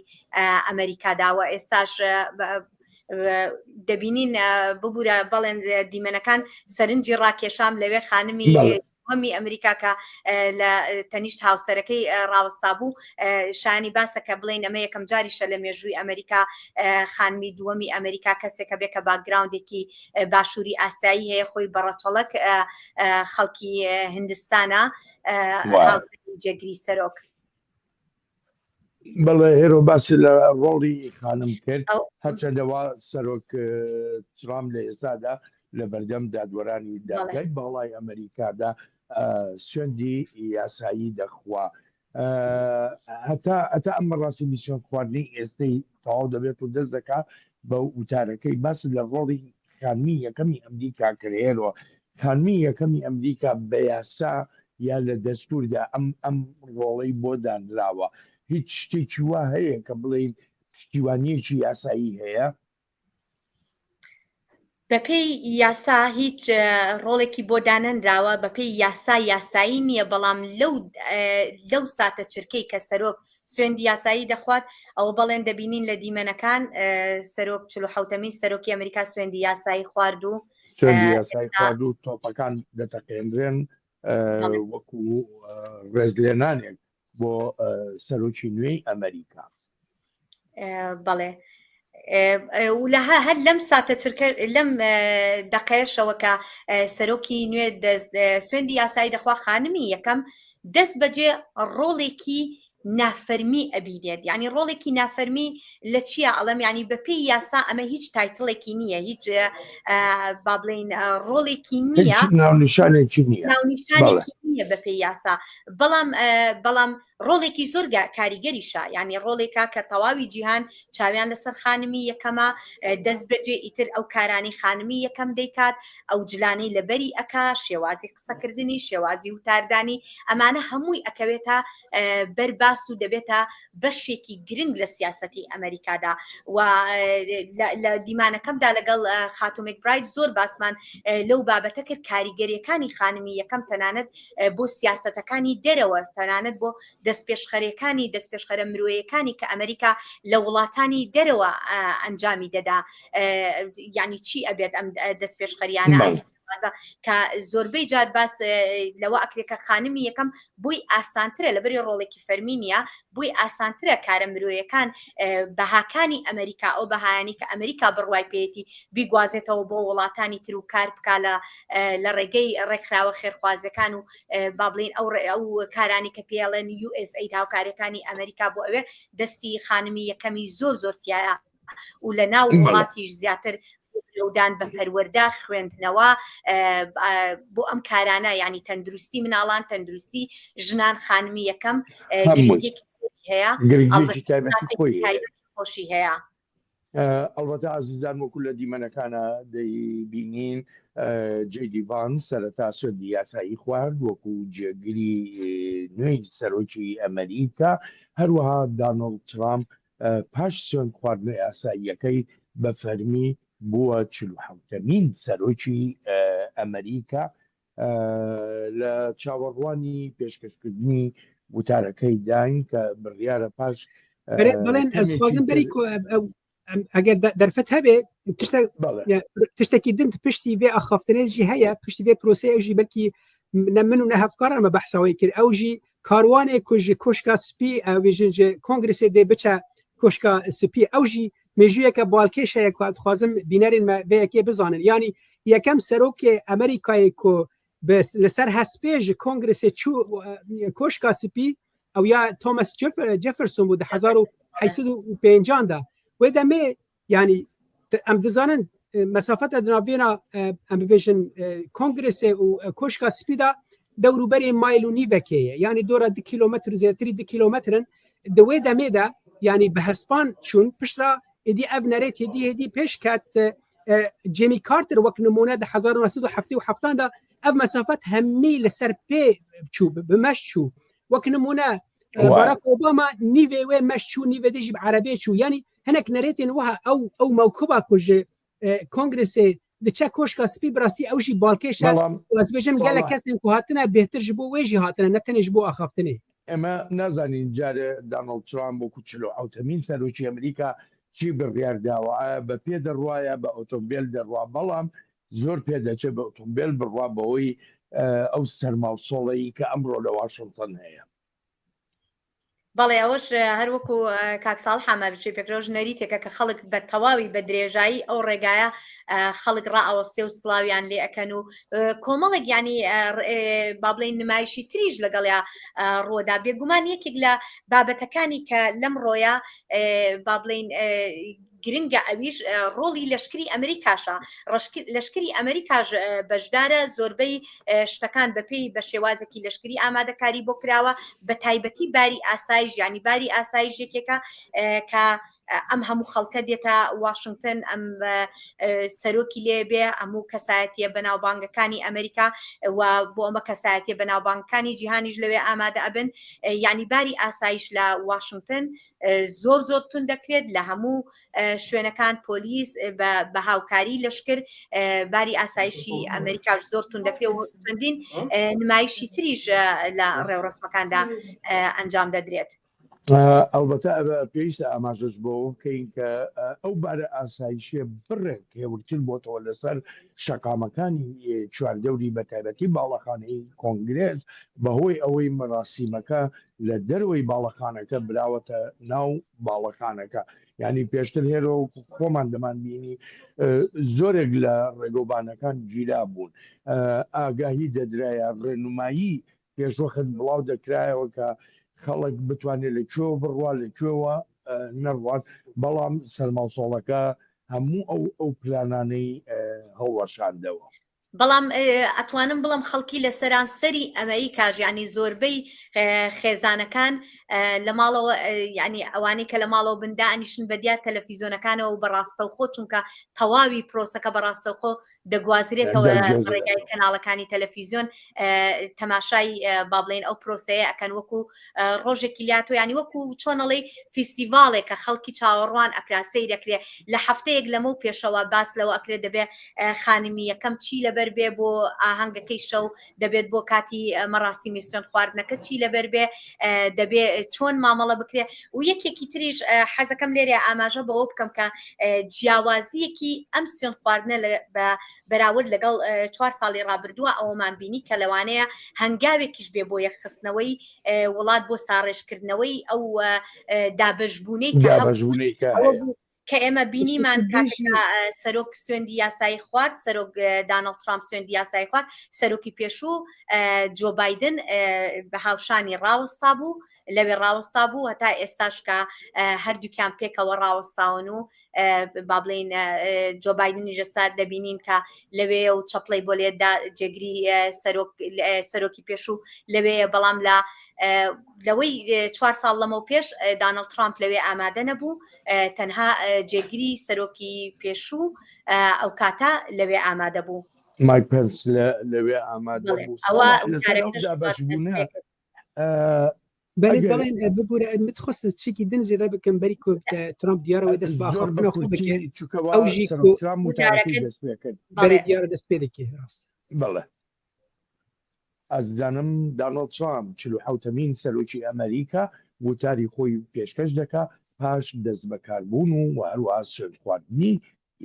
ئەمریکاداوە ئێستاش دەبینین ببوورە بەڵێن دیمەنەکان سەرنجی ڕاکێشام لەوێ خانمی دووەمی ئەمریکا کە لە تەنیشت هاوسەرەکەی ڕاوەستا بوو شانی باسە کە بڵین ئەمە یەکەم جاریشە لە مێژووی ئەمریکا خانمی دووەمی ئەمریکا کەسێکە بێ کە background ێکی باشووری ئاسایی هەیە خۆی بەڕەچەڵک خەڵکی هندستانە جێگری سەرۆک. بەڵێ هێرۆ باسی لە ڕۆڵی خانم کرد هەرچەندەوە سەرۆک ترامپ لە ئێستادا لە بەردەم دادوەرانی دادگای باڵای ئەمریکادا سوێندی یاسایی دەخوا هەتا هەتا ئەم مەراسیمی سوێند خواردنی ئێستەی تەواو دەبێت و دەست دەکا بە وتارەکەی باس لە ڕۆڵی خانمی یەکەمی ئەمریکا کرد هێرۆ خانمی یەکەمی ئەمریکا بە یاسا یا لە دەستووردا ئەم ئەم ڕۆڵەی بۆ دانراوە هیچ شتێکی وا هەیە کە بڵێین پشتیوانییەکی یاسایی هەیە؟ بەپێی یاسا هیچ ڕۆڵێکی بۆ دانەنراوە بەپێی یاسا یاسایی نییە بەڵام لەو لەو ساتە چرکەی کە سەرۆک سوێندی یاسایی دەخوات ئەوە بەڵێن دەبینین لە دیمەنەکان سەرۆک چلوحوتەمین سەرۆکی ئەمریکا سوێندی یاسایی خوارد و سوێندی یاسایی خوارد و تۆپەکان دەتەقێنرێن وەکو ڕێزلێنانێک بۆ سەرۆکی نوێی ئەمریکا. بەڵێ و لە هەر لەم ساتە چرکە لەم دەقەیەشەوە کە سەرۆکی نوێ سوێندی یاسایی دەخوا خانمی یەکەم دەست بەجێ ڕۆڵێکی نافەرمی ئەبینێت یعنی ڕۆڵێکی نافەرمی لە چییە ئەڵم ینی بەپێی یاسا ئەمە هیچ title ێکی نییە هیچ با بڵین ڕۆڵێکی نییە ناونیشانێکی نییە ناونیشانێکی نییە بەپێی یاسا بەڵام بەڵام ڕۆڵێکی زۆر کاریگەریشە یعنی ڕۆڵێکا کە تەواوی جیهان چاویان لەسەر خانمی یەکەمە دەست بەجێ ئیتر ئەو کارانی خانمی یەکەم دەیکات ئەو جلانەی لەبەری ئەکا شێوازی قسەکردنی شێوازی وتاردانی ئەمانە هەمووی ئەکەوێتە بەر باس و دەبێتە بەشێکی گرنگ لە سیاستی ئەمریکادا و لە دیمانەکەمدا لەگەڵ خاتوو مکبراید زۆر باسمان لەو بابەتە کرد کاریگەریەکانی خانمی یەکەم تەنانەت بۆ سیاسەتەکانی دەرەوە تەنانەت بۆ دەستپێشخەرەکانی دەستپێشخەرە مرۆیەکانی کە ئەمریکا لە وڵاتانی دەرەوە ئەنجامی دەدا یعنی چی ئەبێت ئەم دەستپێشخەریانە کە زۆربەی جار باس لەوە ئەکرێت کە خانمی یەکەم بۆی ئاسانترە لەبەری ڕۆڵێکی فەرمی نییە بۆی ئاسانترە کارە مرۆیەکان بەهاکانی ئەمریکا ئەو بەهایانی کە ئەمریکا بڕوای پێیەتی بیگوازێتەوە بۆ وڵاتانی تر و کار بکا لە لە ڕێگەی ڕێکخراوە خێرخوازەکان و با بڵین ئەو ئەو کارانی کە پێڵێن USAID هاوکاریەکانی ئەمریکا بۆ ئەوێ دەستی خانمی یەکەمی زۆر زۆر تایە و لە ناو وڵاتیش زیاتر پرەودان بە پەروەردە خوێندنەوە بۆ ئەم کارانە ینی تەندروستی مناڵان تەندروستی ژنان خانمی یەکەم گرنگێکی هەیە خۆشی هەیە. ئەڵبەتە ئازیزان وەکو لە دیمەنەکانە دەیبینین جەی دی ڤانس سەرەتا سوێندی یاسایی خوارد وەکو جێگری نوێی سەرۆکی ئەمریکا هەروەها دانۆڵد ترامپ پاش سوێند خواردنە یاساییەکەی بە فەرمی بووە چلوحەوتەمین سەرۆکی ئەمریکا لە چاوەڕوانی پێشکەشکردنی وتارەکەی داین کە بڕیارە پاش بەڵێن ئەزخوازم بەری ئەگەر دەرفەت هەبێ تشتێکی دن پشتی بێ ئەخافتنێژی هەیە پشتی بێ پرۆسی ئەوژی بەلکی نە من و نە هەفکاران بە بەحسەوەی کرد ئەوژی کاروانێک کوژی کۆشکا سپی ئەوێژن ji کۆنگرسێ دێ بچە کۆشکا سپی ئەوژی مێژوویەکە بالکێش هەیە کو دخوازم بینەرên me vê yekê bizanin yanî yekem serokê Amerîkayê ku li ser hespê ji kongresê çû koşka spî ew ya Thomas Jefferson bû di 1850 de. Wê demê yanî em dizanin mesafeta di navbêna em bibêjin kongresê û koşka spî de dewrûberê mayl û nîvekê ye. Yanî dora du kîlometr û zêdetirî du kîlometr in. Di wê demê de yanî bi hespan çûn piştra êdî ev nerêt hêdî hêdî pêş ket Jimmy Carter wek nimûne di 1977 de ev mesafet hemî li ser pê çû bi meş çû. Wek nimûne Barack Obama nîvê wê meş çû nîvê dê jî bi erebê çû. Yanî hinek nerêtên wiha ew ew mewkuba ku ji kongresê diçe Koşka Spî bi rastî ew jî balkêş e û ez bêjim gelek kesên ku hatine bêhtir ji bo wê jî hatine ne tenê ji bo axaftinê. Eme nazanîn carê Donald Trump wekû 47mîn serokê Amerîka çi biryar dawe ئایا بە پێ دەڕوا یا بە ئۆتۆمبێل دەڕوا بەڵام زۆر پێدەچێت بە ئۆتۆمبێل بڕوا بەهۆی ئەو سەرما و سۆڵەی کە ئەمڕۆ لە واشنتن هەیە. بەڵێ ئەوەش هەروەکو کاک ساڵح ئاماژەی پێکرا نەریتێکە کە خەڵک بە تەواوی بە درێژایی ئەو ڕێگایە خەڵک ڕائەوەستێ و سڵاویان لێ ئەکەن و کۆمەڵێک ینی با بڵێین نمایشی تریش لەگەڵیا ڕۆدا بێگومان یەکێک لە بابەتەکانی کە لەم ڕۆیە با بڵێین گرنگە ئەویش ڕۆڵی لەشکری ئەمریکاشە لەشکری ئەمریکاش بەشدارە زۆربەی شتەکان بەپێی بە شێوازێکی لەشکری ئامادەکاری بۆ کراوە بە تایبەتی باری ئاسایش ینی باری ئاسایش یەکێکە کە ئەم هەموو خەڵکە دێتە واشنگتن ئەم سەرۆکی لێ بێ هەموو کەسایەتیە بەناوبانگەکانی ئەمریکا و بۆ ئەمە کەسایەتیە بەناوبانگەکانی جیهانیش لەوێ ئامادە ئەبن یعنی باری ئاسایش لە واشنگتن زۆر زۆر تون دەکرێت لە هەموو شوێنەکان پۆلیس بە هاوکاری لەشکر باری ئاسایشی ئەمریکاش زۆر تون دەکرێت و چەندین نمایشی تریش لە ڕێوڕسمەکاندا ئەنجام دەدرێت. ئەڵبەتە ئەوە پێویستە ئاماژەش بەوە بکەین کە ئەو بارە ئاسایشیە بڕێک هێورتر بۆتەوە لەسەر شەقامەکانی چواردەوری بەتایبەتی باڵەخانەی کۆنگرێس بەهۆی ئەوەی مەراسیمەکە لە دەرەوەی باڵەخانەکە براوەتە ناو باڵەخانەکە یانی پێشتر هێرۆ خۆمان دەمان بینی زۆرێک لە ڕێگەوبانەکان گیرا بوون ئاگاهی دەدرایە ڕێنمایی پێشوەخت بڵاو دەکرایەوە کە خەڵک بتوانێت لە کوێوە بڕوا لە کوێوە نەڕوات بەڵام سەرماوسۆڵەکە هەموو ئەو ئەو پلانانەی هەڵوەشاندەوە. بەڵام ئەتوانم بڵم خەڵکی لە سەرانسەری ئەمریکاش یعنی زۆربەی خێزانەکان لە ماڵەوە یعنی ئەوانەی کە لە ماڵەوە بندا ئەنیشن بە دیار تەلەفیزۆنەکانەوە و بەڕاستەوخۆ چونکە تەواوی پرۆسەکە بەڕاستەوخۆ دەگوازرێتەوە ڕێگای کەناڵەکانی تەلەفیزیۆن تەماشای با بڵێن ئەو پرۆسەیە ئەکەن وەکو ڕۆژێکی لاتۆ ینی وەکو چۆنەڵی فیستیڤالێک کە خەڵکی چاوەڕوان ئەکرا سەیرەکرێ لە هەفتەیەک لەمە و پێشەوە باس لەوە ئەکرێ دەبێ خانمی یەکەم چی لەبەر بێ بۆ ئاهەنگەکەی شەو دەبێت بۆ کاتی مەڕاسیمی سوێن خواردنەکە چی لەبەر بێ دەبێ چۆن مامەڵە بکرێ و یەکێکی تریش حەزەکەم لێرە ئاماژە بەوە بکەم کە جیاوازیەکی ئەم سوێن خواردنە بە بەراورد لەگەڵ چوار ساڵی ڕابردووە ئەوەمان بینی کە لەوانەیە هەنگاوێکیش بێ بۆ یەکخستنەوەی وڵات بۆ ساڕێژکردنەوەی ئەو دابەشبوونەی کە کە ئێمە بینیمان کاتێک سەرۆک سوێندی یاسایی خوارد سەرۆک دانڵد ترامپ سوێندی یاسایی خوارد سەرۆکی پێشوو جۆ بایدن بە هاوشانی ڕاوەستا بوو لەوێ ڕاوەستا بوو هەتا ئێستاش کە هەردووکیان پێکەوە ڕاوەستاون و با بڵین جۆ بایدنی ژەسا دەبینین کە لەوێ و چەپڵەی بۆ لێدا جێگری سەرۆک سەرۆکی پێشوو لەوێ بەڵام لە لەوەی چوار ساڵ لەمەو پێش دانڵد ترامپ لەوێ ئامادە نەبوو تەنها جێگری سەرۆکی پێشوو ئەو کاتە لەوێ ئامادە بوو. مایک پێنس لەوێ ئامادە بوو. ئەوە لەسەر ئەو دابەشبوونە بەڵێ بەڵێ ببورە من خواست چێکی دن زێدە بکەم بەری کو ترامپ دیارەوە دەست بە ئاخافتنە خۆ بکێ ئەو ژی کو ترامپ وتارەکەی دەست پێ کرد بەرێ دیارە دەست پێ دەکێ ڕاست بەڵێ ئازیزانم دانۆڵد ترامپ 47مین سەرۆکی ئەمریکا وتاری خۆی پێشکەش دەکا پاش دەستبەکاربوون و هەروەها سوێندخواردنی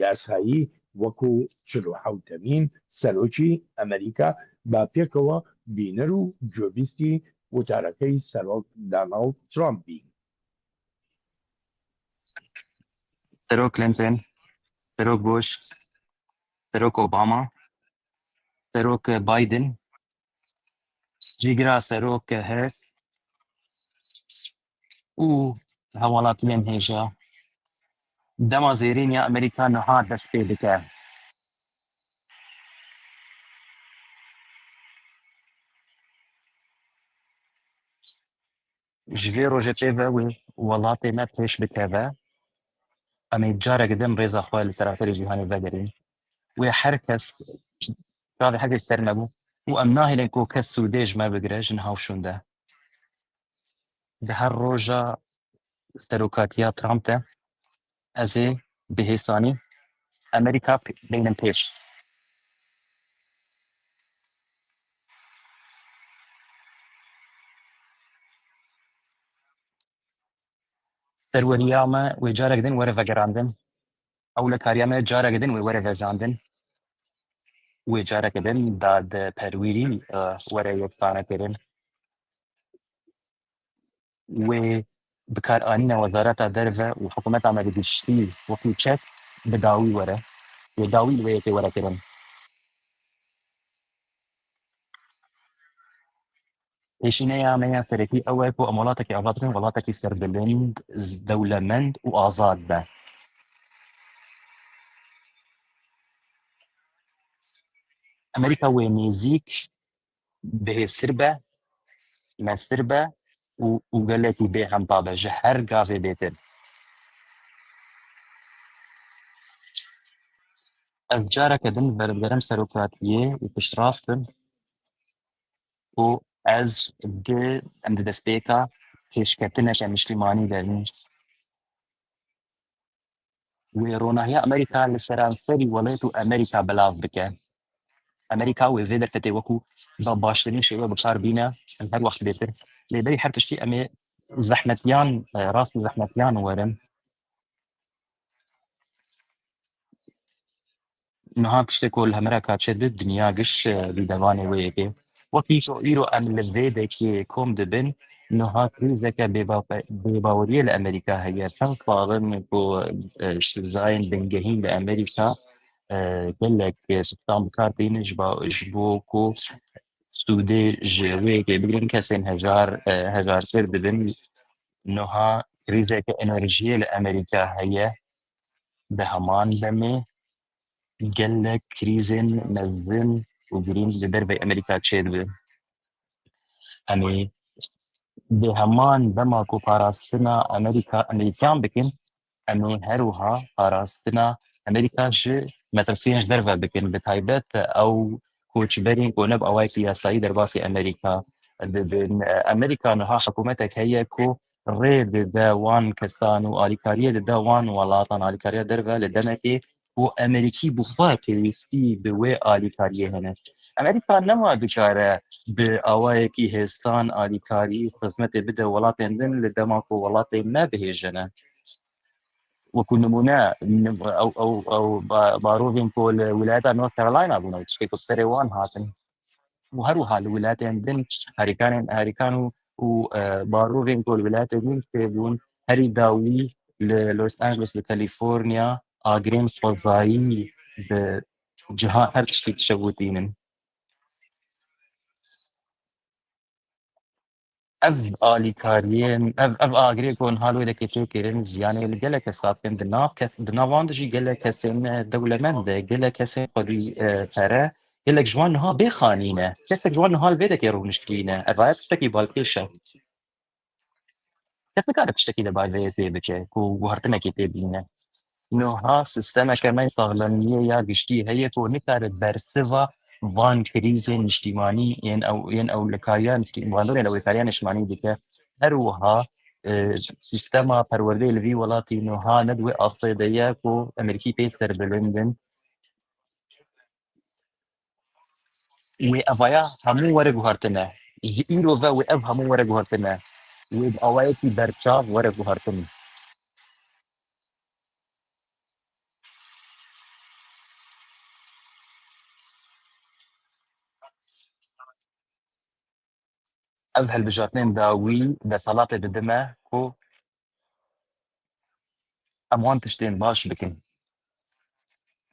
یاسایی وەکو 47مین سەرۆکی ئەمریکا با پێکەوە بینەر و گوێبیستی وتارەکەی سەرۆک داناڵد ترامپ بین. سەرۆک کلنتن، سەرۆک بوش، سەرۆک ئۆباما، سەرۆک بایدن، جێگرا سەرۆک هێرس و هاوڵاتیان هێژا. Dema zêrîn ya Amerîka niha dest pê dike. Ji vê rojê pê ve wê welatê me pêş bikeve. Em ê careke din rêza xwe li seranserê cîhanê vegerîn. Wê her kes çavê her kes ser me bû û em nahêlin ku kes sûdê ji me bigire ji niha û şûnde. Di her roja serokatiya Trump de ez ê bi hêsanî Amerîka beynim pêş. Serweriya me wê careke din were vegerandin. Ewlekariya me careke din wê were vejandin. Wê careke din dadperwîrî were yeksanekirin. Wê bikaranîna Wezareta Derve û hikûmeta me bi giştî wekî çek bi dawî were. Wê dawî li wê yekê were kirin. Pêşîneya me ya serekî ew e ku em welatekî ava bikin, welatekî serbilind, dewlemend û azad be. Amerîka wê nêzîk bihêztir be, meztir be û û gelekî bêhempa be ji her gavê bêtir. Ez careke din verim serokatiyê û piştrast im ku ez di em di destpêka pêşketineke niştîmanî de in. Wê ronahiya Amerîka li seranserî welêt û Amerîka belav bike. Amerîka wê vê derfetê wekû ba baştirîn şêwe bi kar bîne em her wext bêtir. Lê berî her tiştî em ê zehmetiyan rastî zehmetiyan werin. Niha tiştê ku li Amerîka çêdibe dinya giş dîdevanê wê yekê. Wekî ku îro em li vê dekê kom dibin, niha krîzeke bêbaweriyê li Amerîka heye. Çend sal in ku sizayên bingehîn li Amerîka gelek tiştan bi kar tînin ji bo ku sûdê ji wê yekê bigirin kesên hejar hejartir dibin. Niha krîzeke enerjiyê li Amerîka heye. Di heman demê gelek krîzên mezin û girîng li derveyî Amerîka çêdibe. Em ê di heman dema ku parastina Amerîka Amerîkiyan bikin, em ê her wiha parastina Amerîka ji metirsiyên ji derve bikin. Bi taybet ew koçberên ku ne bi awayekî yasayî derbasî Amerîka dibin. Amerîka niha hikûmetek heye ku rê dide wan kesan û alîkariyê dide wan welatan, alîkariya derve li demekê ku Amerîkî bi xwe pêwîstî bi wê alîkariyê hene. Amerîka nema dikare bi awayekî hêstan alîkarî û xizmetê bide welatên din li dema ku welatê me bihêjine. Wekû nimûne ew ew ew barovên ku li wîlayeta North Carolina bûne û tiştê ku serê wan hatin û her wiha li wîlayetên din herîkanên herîkan û û barovên ku li wîlayetên din çêbûn herî dawî li Los Angeles li California agirên xwezayî bi ciha her tiştî dişewitînin. Ev alîkariyên ev ev agirê ku niha li wê dekê tê kirin ziyanê li gelek kesan dikin di nav kes di nav wan de jî gelek kesên dewlemend e gelek kesên xwedî pere gelek ji wan niha bê xanî ne kesek ji wan niha li vê dekê rûniştî ne ev aye tiştekî balkêş e. Kes nikare tiştekî li bar vê yekê bike ku guhertinekê pê bîne. Niha sîstemeke me ya saxlemiyê ya giştî heye ku nikare bersiva van krîzên niştîmanî yên ew yên ewlekariya bandorên ewlekariya niştîmanî dike. Her wiha sîstema perwerdeyê li vî welatî niha ne di wê astê de ye ku Amerîkî pê serbilind in. Wê evaya hemû were guhertine. Ji îro ve wê ev hemû were guhertine. Wê bi awayekî berçav were guhertin. Ev hilbijartinên dawî deselatê didime ku em wan tiştên baş bikin.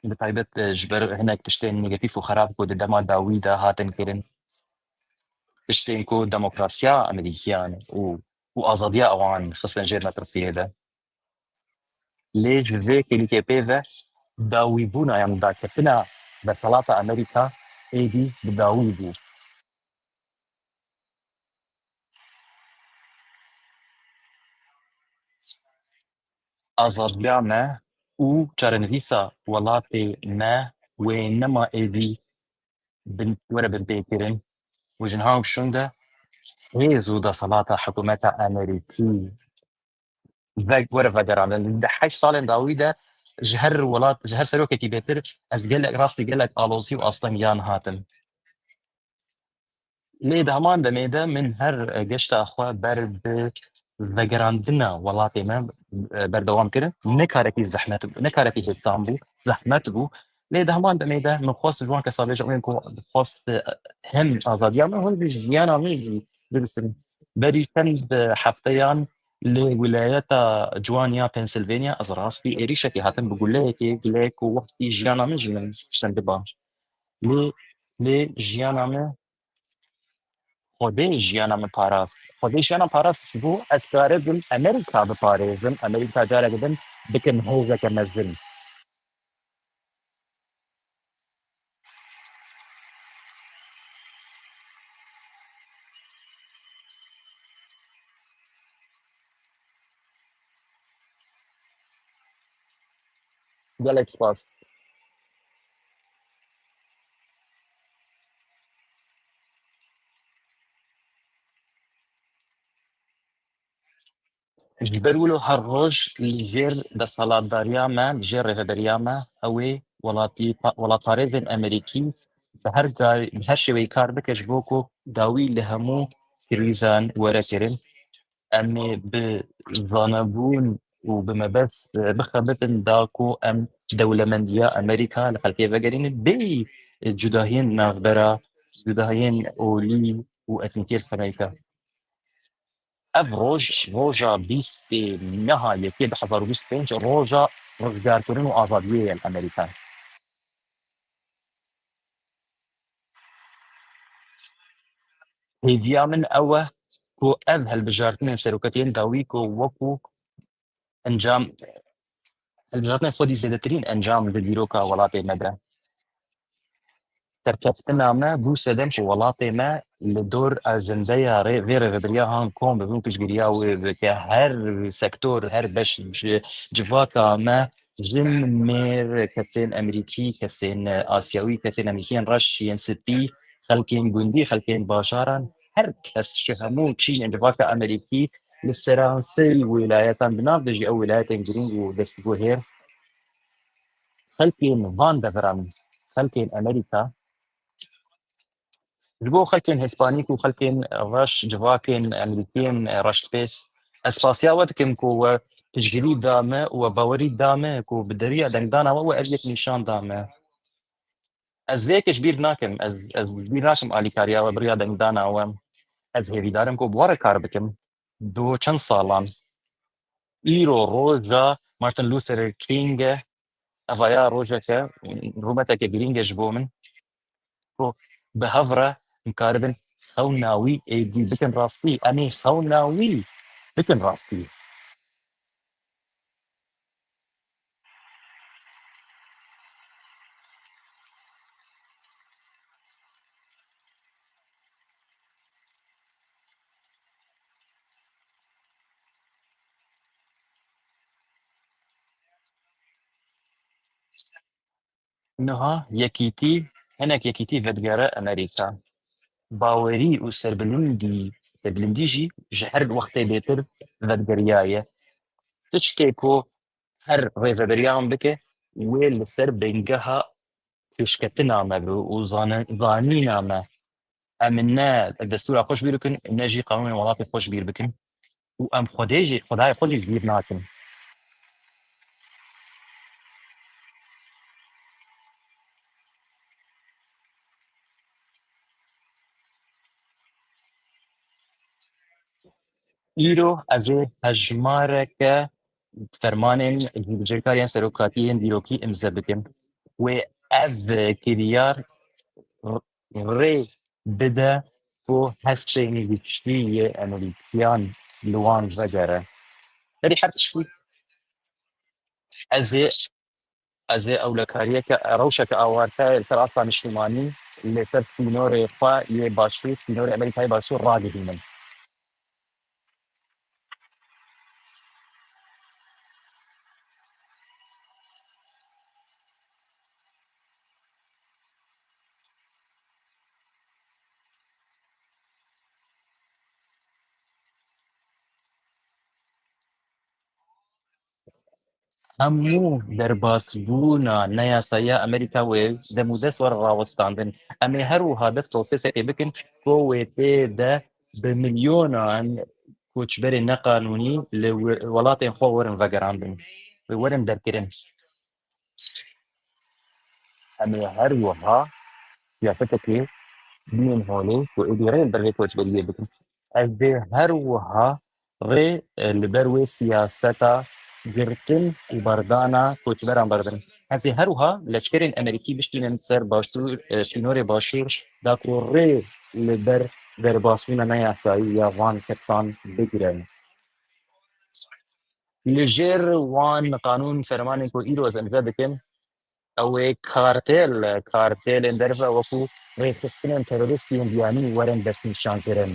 Bi taybet ji ber hinek tiştên negatîf û xerab ku di dema dawî de hatin kirin. Tiştên ku demokrasiya Amerîkiyan û û azadiya wan xistin jêr metirsiyê de. Lê ji vê kêlîkê pê ve dawîbûna yan daketina desthilata Amerîka êdî bi dawî bû. Azadiya me û çarenivîsa welatê me wê nema êdî were binpêkirin û ji niha û şûnde hêz û desthilata hikûmeta Amerîkî were vegerandin. Di heşt salên dawî de ji her welat ji her serokekî bêtir ez gelek rastî gelek alozî û astengiyan hatim. Lê di heman demê de min her geşta xwe ber bi vegerandina welatê me berdewam kir. Ne karekî zehmet bû, ne karekî hêsan bû, zehmet bû. Lê di heman demê de min xwest ji wan kesan bêjim ên ku dixwest hem azadiya min hem jî jiyana min jî bibisin. Berî çend hefteyan li wîlayeta Ciwan ya Pennsylvania ez rastî êrîşekê hatim bi guleyekê, guleyek ku wextî jiyana min jî min ştendiba. Lê lê jiyana min Xwedê jiyana min parast. Xwedê jiyana parast ji bo ez karibim Amerîka biparêzim, Amerîka careke din bikim hêzeke mezin. Gelek spas. Ji ber wilo her roj li jêr desthilatdariya me, li jêr rêveberiya me ew ê welatî welatparêzên Amerîkî bi her bi her şêweyî kar bike ji bo ku dawî li hemû krîzan were kirin. Em ê bi zanebûn û bi mebest bixebitin da ku em dewlemendiya Amerîka li xelkê vegerînin bêyî cudahiyên navbera cudahiyên olî û etnîkî li Amerîka. Ev roj roja bîstê meha yekê 2025 roja rizgarkirin û azadiyê ye li Amerîka. Hêviya min ew e ku ev hilbijartinên seroketiyên dawî ku wekû encam hilbijartinên xwedî zêdetirîn encam di dîroka welatê me de. Serkeftina me bû sedem ku welatê me li dor ajendeya rê vê rêveberiya han kom bibe û piştgiriya wê bike. Her sektor, her beş ji civaka me jin, mêr, kesên Amerîkî, kesên Asyawî, kesên Amerîkiyên reş, yên spî, xelkên gundî, xelkên bajaran, her kes ji hemû çînên civaka Amerîkî li seranserî wîlayetan di nav de jî ew wîlayetên girîng û destguhêr Xelkên van deveran, xelkên Amerîka, ji bo xelkên Hispanîk û xelkên reş, civakên Amerîkiyên reştpês, ez spasiya we dikim ku we piştgirî da me û we bawerî da me ku bi deriya dengdana we we ev yek nîşan da me. Ez vê yekê ji bîr nakim, ez ez ji bîr nakim alîkariya we bi riya dengdana we. Ez hêvîdar im ku bi we re kar bikim bo çend salan. Îro roja Martin Luther King e. Eva ya rojeke rûmeteke girîng e ji bo min ku bi hev re em karibin xewna wî êdî bikin rastî. Em ê xewna wî bikin rastî. Niha yekîtî hinek yekîtî vedigere Amerîka. Bawerî û serbilindî serbilindî jî ji her wextê bêtir vedigeriyaye. Tiştê ku her rêveberiyan bike wê li ser bingeha pêşketina me be û zanîna me. Em ne destûra xwe ji bîr bikin ne jî qanûnên welatê xwe ji bîr bikin û em Xwedê jî Xwedayê xwe jî ji bîr nakin. Îro ez ê hejmareke fermanên cîbicîkar yên serokatî yên dîrokî îmze bikim. Wê ev kiryar rê bide ku hestên giştî yê Amerîkiyan li wan vegere. Berî her tiştî. Ez ê Ez ê ewlekariyeke rewşeke awarte li ser asta niştimanî li ser sînorê xwe yê başûr, sînorê Amerîkayê başûr ragihînim. Hemû derbasbûna neyasayî ya Amerîka wê demûdest were rawestandin. Em ê her wiha dest prosesekê bikin ku wê tê de bi milyonan koçberên neqanûnî li welatên xwe werin vegerandin, wê werin derkirin. Em ê her wiha siyasetekê bînin holê ku êdî rê li ber vê koçberiyê bikin. Ez dê her wiha rê li ber wê siyaseta girtin û berdana koçberan berdim. Ez ê her wiha leşkerên Amerîkî biştînin ser başûr sînorê başûr da ku rê li ber derbasbûna neyasayî ya van kesan bigirin. Li jêr wan qanûn fermanên ku îro ez imze dikim, ew ê kartêl, kartêlên derve wekû rêxistinên terorîst yên biyanî werin destnîşankirin.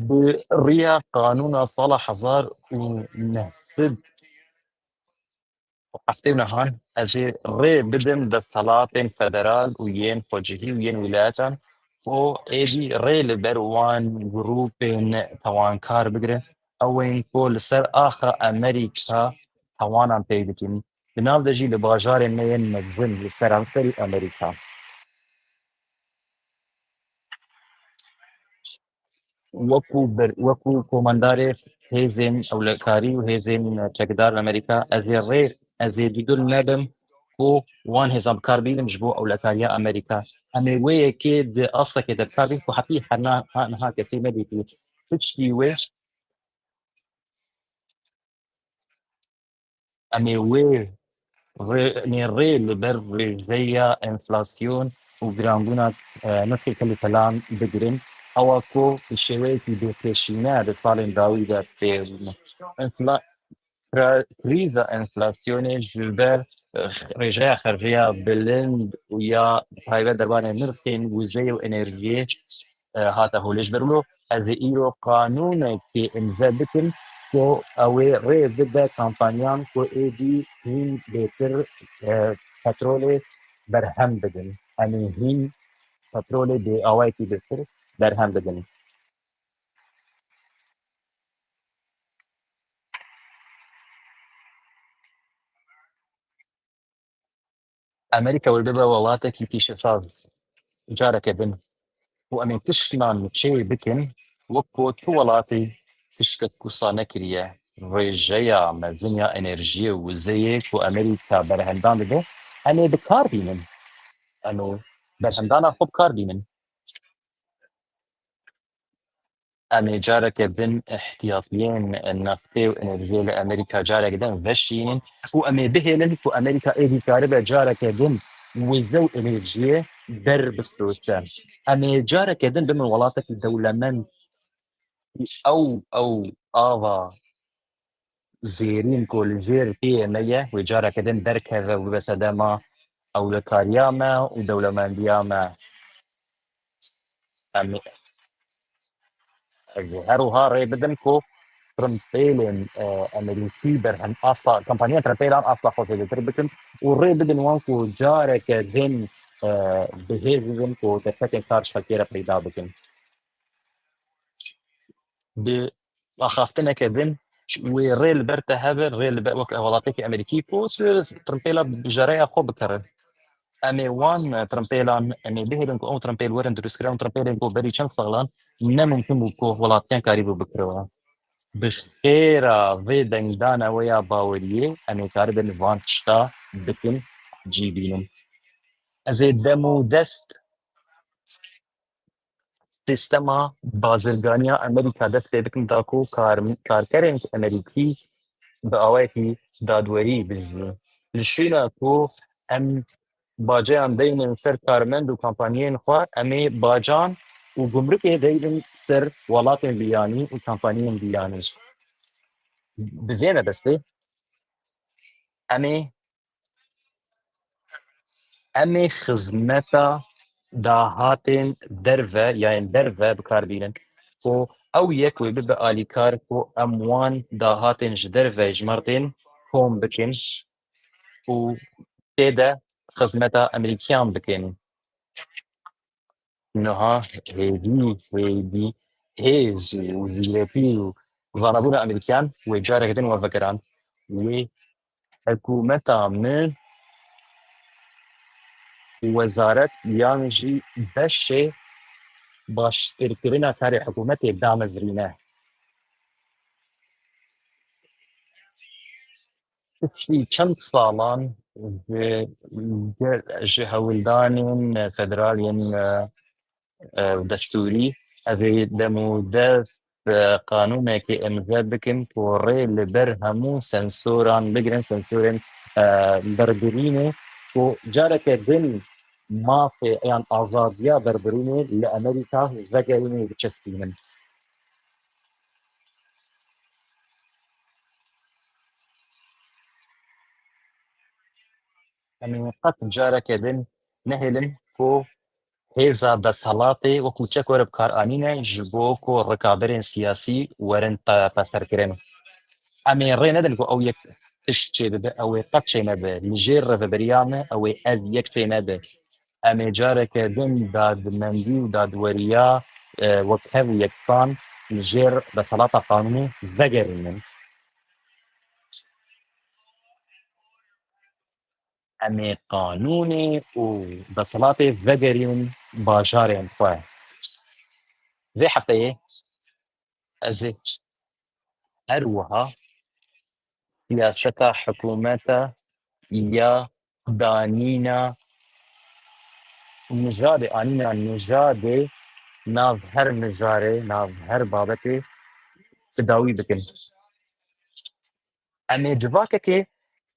Bi riya qanûna sala 1979 an ez ê rê bidim desthilatên federal û yên xwecihî û yên wîlayetan ku êdî rê li ber wan grûpên tawankar bigirin ew ên ku li ser axa Amerîka tawanan pêk dikin, di nav de jî li bajarên me yên mezin li seranserî Amerîka. Wekû ber wekû komandarê hêzên ewlekarî û hêzên çekdar li Amerîka ez ê rê ez ê dudil nebim ku wan hêzan bi kar bînim ji bo ewlekariya Amerîka. Em ê wê yekê di astekê de bi kar bînin ku hetî hena niha kesî nedîtî. Piştî wê Em ê wê rê em ê rê li ber rêjeya enflasyon û giranbûna nirxê kelûpelan bigirin, ewa ku bi şêweyekî bêpêşîne di salên dawî de tê Enfla krîza enflasyonê ji ber rêjeya xerciya bilind û ya taybet derbarê nirxên wizeyê û enerjiyê hate holê. Ji ber wilo Ez ê îro qanûnekê îmze bikim ku ew ê rê bide kampaniyan ku êdî hîn bêtir petrolê berhem bidin. Em ê hîn petrolê bi awayekî bêtir berhem bidin. Amerîka wê bibe welatekî pîşesaz careke din û em ê tiştan çê bikin wek ku tu welatî tiştek wisa nekiriye. Rêjeya mezin ya enerjiyê û wizeyê ku Amerîka berhemdan dide em ê bi kar bînin. Em ê berhemdana xwe bi kar bînin. Em ê careke din îhtiyatiyên neftê û enerjiyê li Amerîka careke din veşînin û em ê bihêlin ku Amerîka êdî karibe careke din wize û enerjiyê derbifiroşe. Em ê careke din bibin welatekî dewlemend ew ew ava zêrîn ku li jêr pêyê me ye wê careke din derkeve û bibe sedema ewlekariya me û dewlemendiya me. Em ê her wiha rê bidin ku trimpêlên Amerîkî berhem asta kampaniya trimpêlan asta xwe zêdetir bikin û rê bidin wan ku careke din bihêz bibin ku derfetên kar ji xelkê re peyda bikin. Di axaftineke din wê rê li ber te hebe rê li ber wek welatekî Amerîkî ku tu trimpêla bijareya xwe bikere. Em ê wan trimpêlan em ê bihêlin ku ew trimpêl werin dirustkirin ew trimpêlên ku berî çend salan ne mumkin bû ku welatiyan karîbû bikiriwe. Bi xêra vê dengdana we ya baweriyê em ê karibin van tişta bikin cî bînin. Ez ê dem û dest Sîstema bazirganiya Amerîka dest pê bikin da ku karkerên Amerîkî bi awayekî dadwerî bijîn. Li şûna ku em baceyan deynin ser karmend û kampaniyên xwe, em ê bacan û gumrikê deynin ser welatên biyanî û kampaniyên biyanî. Bi vê mebestê em ê Em ê xizmeta dahatên derve ya yên derve bi kar bînin ku ew yek wê bibe alîkar ku em wan dahatên ji derve ji me re tên kom bikin û tê de xizmeta Amerîkiyan bikin. Niha hêvî hêvî hêz û zîrekî û zanabûna Amerîkiyan wê careke din we vegerand wê Hikûmeta min wezaret yan jî beşê baştirkirina karê hikûmetê damezrîne. Piştî çend salan ji hewldanên federal yên destûrî ev ê dem û dest qanûnekê îmze bikin ku rê li ber hemû sensoran bigirin, sensorên derbirînê ku careke din mafê yan azadiya derbirînê li Amerîka vegerînê û biçespînin. Em ê qet careke din nehêlin ku hêza desthilatê wekû çek were bikaranîne ji bo ku rikaberên siyasî werin teserkirin. Em ê rê nedin ku ew yek tişt çêbibe, ew ê qet çênebe. Li jêr rêveberiya me ew ê ev yek çênebe. Em ê careke din dadmendî û dadweriya wekhev û yeksan li jêr desthilata qanûnê vegerînin. Em ê qanûnê û desthilatê vegerînin bajarên xwe. Vê hefteyê ez ê her wiha siyaseta hikûmeta ya danîna nijadê anîna nijadê nav her mijarê nav her babetê bi dawî bikin. Em ê civakekê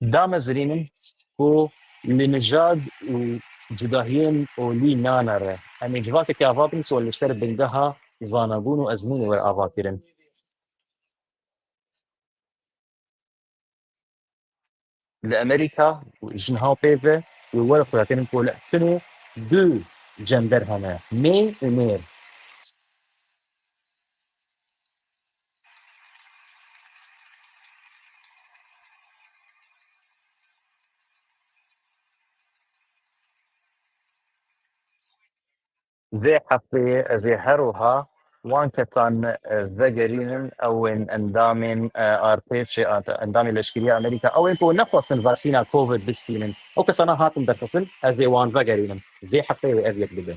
damezrînin ku li nijad û cudahiyên olî nanere. Em ê civakekê ava bikin ku li ser bingeha zanabûn û ezmûnê were avakirin. Li Amerîka ji niha pê ve wê were xuyakirin ku li tenê du cender hene, mê û mêr. Vê hefteyê ez ê her wiha wan kesan vegerînim ew ên endamên artêşê endamên leşkeriya Amerîka ew ên ku nexwestin vaksîna Covid bistînin ew kesana hatin derxistin ez ê wan vegerînim. Vê hefteyê wê ev yek bibe.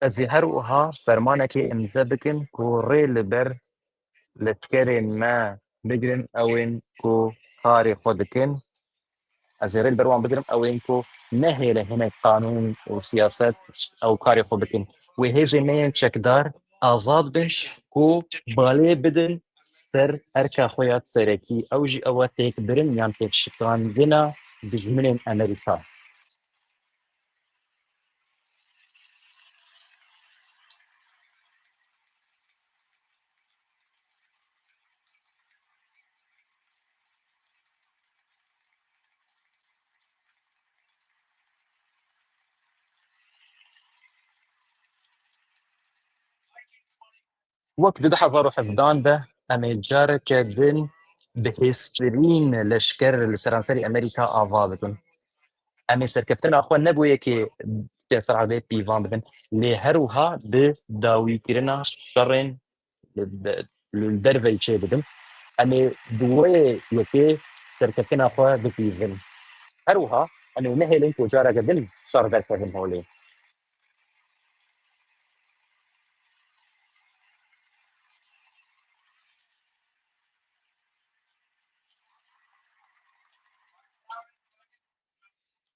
Ez ê her wiha fermanekê îmze bikim ku rê li ber leşkerên me bigirin ew ên ku karê xwe dikin. Ez ê rê li ber wan bigirim ew ên ku nehêle hinek qanûn û siyaset ew karê xwe bikin. Wê hêzên me yên çekdar azad bin ku balê bidin ser erka xwe ya serekî ew jî ew e têkbirin yan têkşikandina dijminên Amerîka. Wek di 2017 de em ê careke din bi hêztirîn leşker li seranserî Amerîka ava bikin. Em ê serkeftina xwe ne bo yekê ser erdê pîvan bidin lê her wiha bi dawîkirina şerên li derveyî çê bidin. Em ê bi wê yekê serkeftina xwe bipîvin. Her wiha em ê nehêlin ku careke din şer derkevin holê.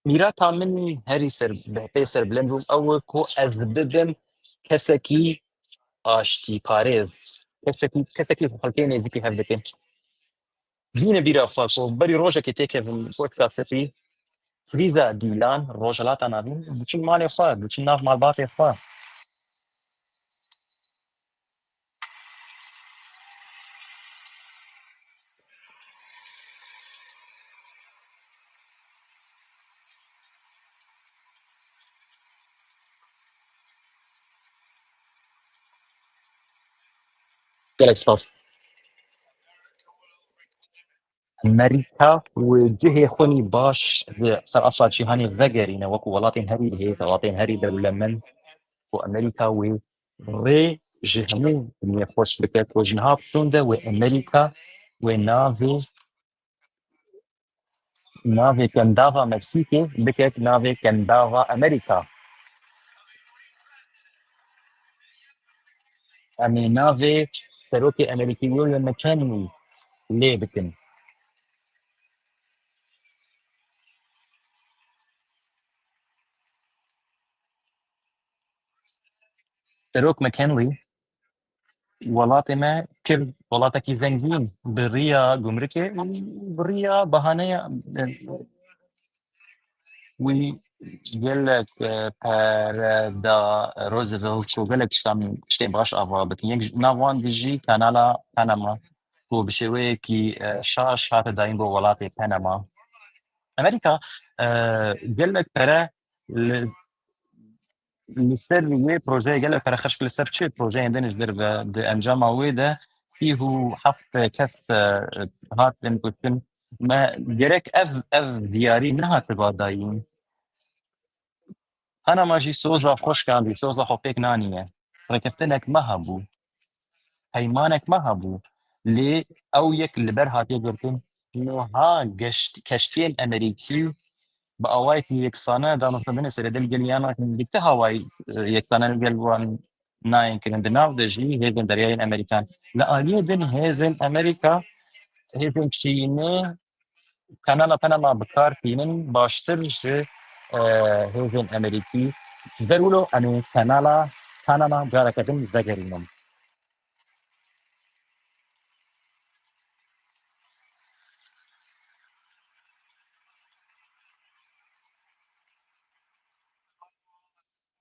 میراتا من هەری سەر پێ سەربلند بووم ئەوە کو ئەز ببم کەسەکی ئاشتی پارێز کەسەکی کەسەکی خەڵکێ نێزیکی هەv دکن بینە بیرا خوا کو بەری ڕۆژەکی تێکەڤم کۆشکا سپی کریزا دیلان ڕۆژهەلاتا ناڤین بچن مالێ خوا بچن ناڤ مالباتێ خوا. Gelek spas. Amerîka û cihê xwe baş li ser asta cîhanê vegerîne wekû welatên herî bihêz, welatên herî dewlemend ku Amerîka wê rê ji hemû dinyê xweş bike ku ji niha bi şûn de wê Amerîka wê navê navê Kendava Meksîkê bike navê Kendava Amerîka. Em ê navê serokê Amerîkî William McKinley lê bikin. Serok McKinley welatê me kir welatekî zengîn bi riya gumrikê û bi riya bahaneya wî gelek pere da Roosevelt ku gelek tiştan tiştên baş ava bikin. Yek ji nav wan dijî Kanala Panama ku bi şêweyekî şaş hate dayîn bo welatê Panama. Amerîka gelek pere li Li ser wê projeyê gelek pere xerc kir li ser çi projeyên din ji derve di encama wê de 37 kes hatin kuştin. Me gerek ev ev diyarî nehatiba dayîn. Panama jî soza xwe şikandî, soza xwe pêk naniye. Rêkeftinek me hebû, peymanek me hebû lê ew yek li ber hatiye girtin. Niha geşt keştiyên Amerîkî bi awayekî yeksane danûstandinê serê dil gel yan nakin. Bi ti hawayî yeksane li gel wan nayên kirin. Di nav de jî hêzên deryayên Amerîkan. Li aliyê din hêzên Amerîka hêzên Çînê Kanala Panama bi kar tînin baştir ji hêzên Amerîkî. Ji ber wilo em ê Kanala Panama careke din vegerînin.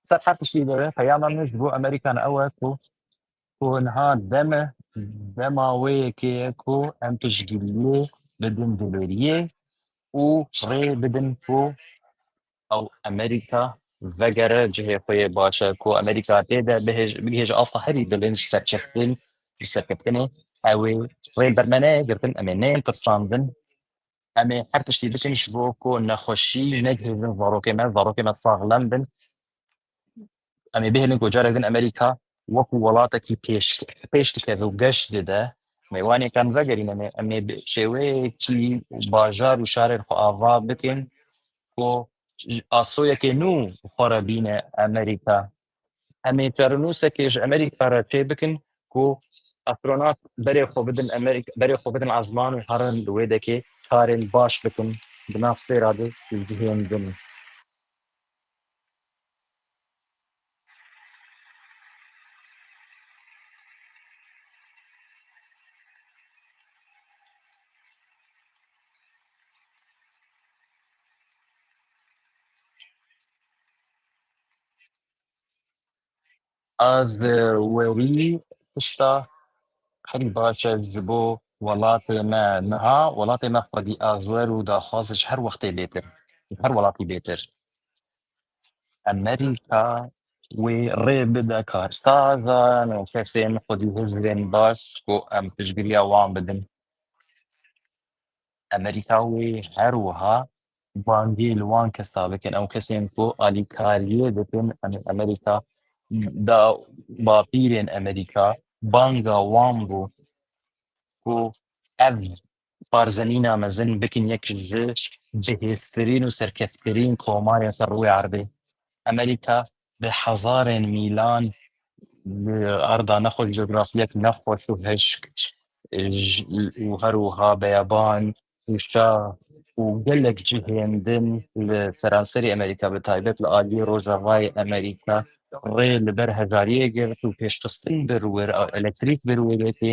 Ser her tiştî de peyama min ji bo Amerîkan ew e ku ku niha deme dema wê yekê ye ku em piştgiriyê bidin dilêriyê û rê bidin ku Ew Amerîka vegere cihê xwe yê baş e ku Amerîka tê de bihêj bigihêje asta herî bilind ji serkeftin ji serkeftinê ew ê rê li ber me neyê girtin em ê neyên tirsandin em ê her tiştî bikin ji bo ku nexweşî negihêjin zarokê me zarokê me saxlem bin. Em ê bihêlin ku carek din Amerîka wekû welatekî pêş pêş dikeve û geş dide, mêwanêkan vegerîne em ê em ê bi şêweyekî bajar û şarên xwe ava bikin ku ji asoyekê nû bi xwe re bîne Amerîka. Em ê çarenûsekê ji Amerîka re çê bikin ku astronot berê xwe bidin Amerîka berê xwe bidin ezman û herin li wê dekê karên baş bikin di nav stêra de û cihên din. Ez werî tişta herî baş e ji bo welatê me niha welatê me xwedî azwer û daxwaz ji her wextê bêtir, ji her welatî bêtir. Amerîka wê rê bide karsazan û kesên xwedî hizrên baş ku em piştgiriya wan bidin. Amerîka wê her wiha bangê li wan kesa bikin ew kesên ku alîkariyê dikin Amerîka da bapîrên Amerîka banga wan bû ku ev parzemîna mezin bikin yek ji bihêztirîn û serkeftirîn komarên ser rûyê erdê. Amerîka bi hezarên mîlan li erda nexweş cografiyek nexweş û hişk û her wiha beyaban. وشا û gelek cihên din li seranserê Amerîka bi taybet li aliyê rojavayê Amerîka rê li ber hejariyê girt û pêşxistin bir wir elektrîk bir wê bêtê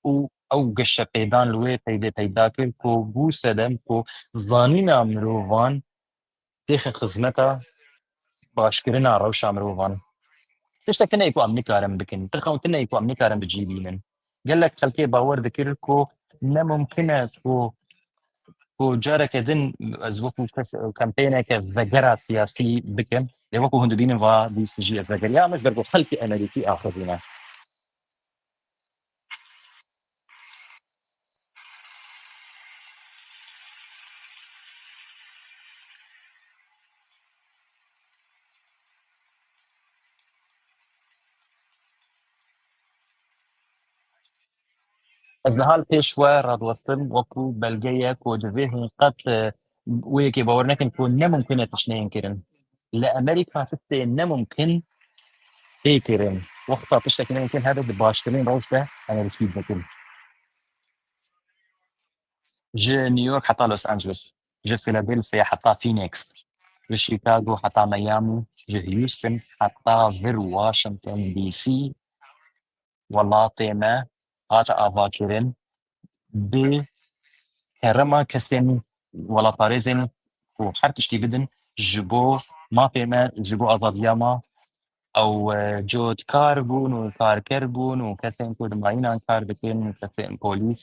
û ew geşepêdan li wê peydê peyda kir ku bû sedem ku zanîna mirovan têxe xizmeta başkirina rewşa mirovan. Tiştek tune ye ku em nikarin bikin, ti xewn tune ye ku em nikarin bi cî bînin. Gelek xelkê bawer dikir ku ne mumkin e ku ku careke din ez wekû kes kampêneke vegera siyasî bikim, lê wekû hûn dibînin va dîs jî ez vegeriya me ji ber ku xelkê Amerîkî axivîne. Ez niha li pêş we radiwestim wekû belgeye ku divê hûn qet wê yekê bawer nekin ku ne mumkin e tişt neyên kirin. Li Amerîka tiştê ne mumkin tê kirin. Wexta tiştekî ne mumkin hebe di baştirîn rewş de em ê bi çî bikin. Ji New York heta Los Angeles, ji Philadelphia heta Phoenix, ji Chicago heta Miami, ji Houston heta vir Washington DC welatê me hate avakirin bi kerema kesên welatparêzên ku her tiştî bidin ji bo mafê me, ji bo azadiya me Ew cotkar bûn û karker bûn û kesên ku di mayînan kar dikin, kesên polîs,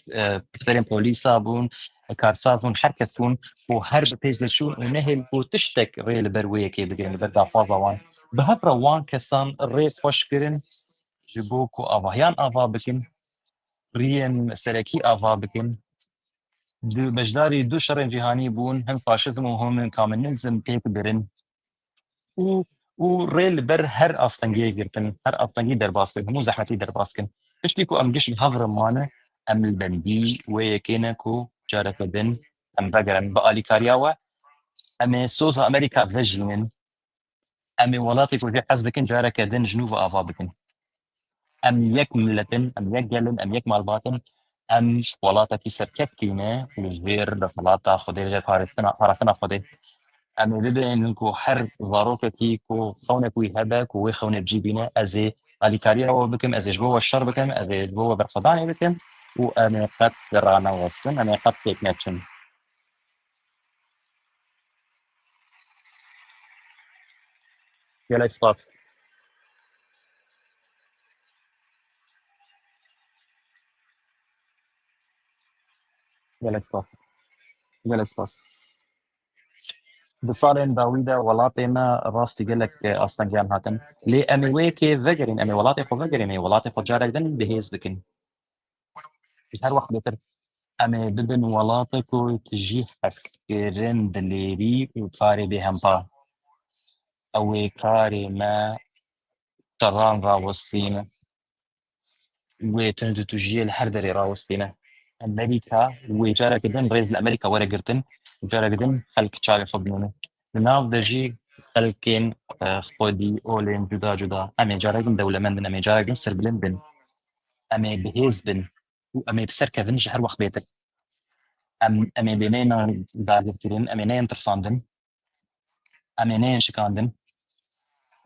piserên polîsa bûn, karsaz bûn, her kes bûn û her bi pêş de çûn û nehêl ku tiştek rê li ber wê yekê bigirin, li ber daxwaza wan. Bi hev re wan kesan rê xweş kirin ji bo ku avahiyan ava bikin, riyên serekî ava bikin. Du beşdarî du şerên cîhanî bûn, him faşizm û him komünîzm têk birin. Û û rê li ber her astengiyê girtin, her astengî derbas kirin, hemû zehmetî derbas kirin. Piştî ku em giş li hev re mane, em li bendî wê yekê ne ku careke din em vegerin. Bi alîkariya we em ê soza Amerîka vejînin, em ê welatê ku jê hez dikin careke din ji nû ve ava bikin. Em yek milet in, em yek gel in, em yek malbat in, em welatekî serkeftî ne li jêr desthilata Xwedê, li jêr parastina parastina Xwedê. Em ê bibînin ku her zarokekî ku xewnek wî hebe ku wê xewnê bi cî bîne, ez ê alîkariya we bikim, ez ê ji bo we şer bikim, ez ê ji bo we berxwedanê bikim û em ê qet ranewestin, em ê qet têk neçin. Gelek spas. Gelek spas. Gelek spas. Di salên dawî de welatê me rastî gelek astengiyan hatin. Lê em ê wê yekê vegerîn, em ê welatê xwe vegerîn, em ê welatê xwe carek din bihêz bikin. Ji her wext bêtir em ê bibin welatek ku tijî hezkirin, dilêrî û karê bêhempa. Ew ê karê me şeran rawestîne, wê tundûtûjiyê li her derê rawestîne. Amerîka wê careke din rêz li Amerîka were girtin û careke din xelk çavê xwe bimîne. Li nav de jî xelkên xwedî olên cuda cuda. Em ê carek din dewlemend bin, em ê carek din serbilind bin. Em ê bihêz bin û em ê bi ser kevin ji her wext bêtir. Em em ê bê neyên dagirkirin, em ê neyên tirsandin, em ê neyên şikandin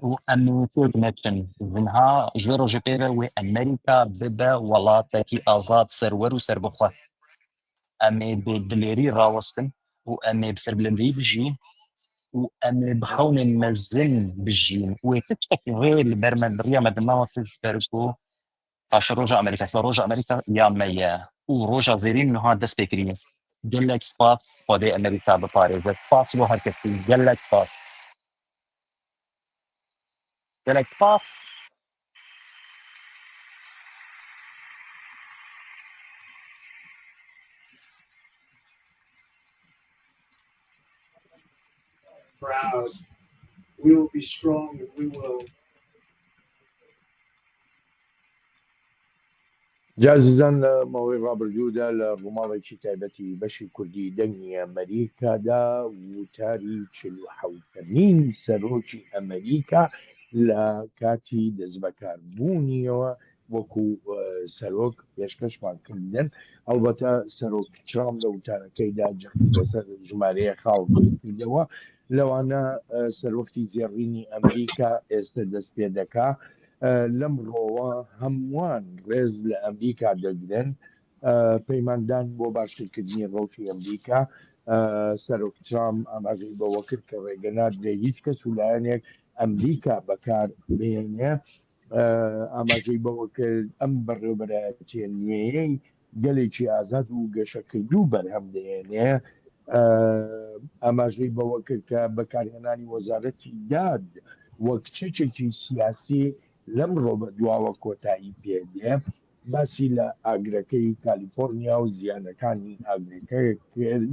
û em ê têk neçin. Ji niha ji vê rojê pê ve wê Amerîka bibe welatekî azad, serwer û serbixwe. Em ê bi dilêrî rawestin û em ê bi serbilindî bijîn û em ê bi xewnên mezin bijîn. Wê tiştek rê li ber me bi riya me dinaweste ji ber ku paşeroja Amerîka, siberoja Amerîka ya me ye û roja zêrîn niha dest pê kiriye. Gelek spas Xwedê Amerîka biparêze. Spas ji bo her kesî. Gelek spas. Gelek spas. Proud. We will be strong and we will جا ئازیزان لە ماوەی ڕابردوودا لە ڕووماڵێکی تایبەتی بەشی کوردی دەنگی ئەمەریکادا وتاری 47مین سەرۆکی ئەمەریکا لە کاتی دەستبەکاربوونیەوە. وەکو سەرۆک پێشکەشمان کردن. ئەڵبەتە سەرۆک ترامپ لە وتارەکەیدا جەختی لەسەر ژمارەیەک خاڵ کردەوە، لەوانە سەروەختی زێڕینی ئەمریکا ئێستە دەست پێ دەکا، لەمڕۆوە هەمووان ڕێز لە ئەمریکا دەگرن، پەیماندان بۆ باشترکردنی ڕەوشی ئەمریکا. سەرۆک ترامپ ئاماژەی بەوە کرد کە ڕێگە نادرێ هیچ کەس و لایەنێک ئەمریکا بەکار بهێنێ. ئاماژەی بەوە کرد ئەم بەڕێوەبەرایەتییە نوێیەی گەلێکی ئازاد و گەشەکردوو بەرهەم دەهێنێ. ئاماژەی بەوە کرد کە بەکارهێنانی وەزارەتی داد وەک چەکێکی سیاسی لەمڕۆ بەدواوە کۆتایی پێدێ. باسی لە ئاگرەکەی کالیفۆرنیا و زیانەکانی ئاگرەکە کرد،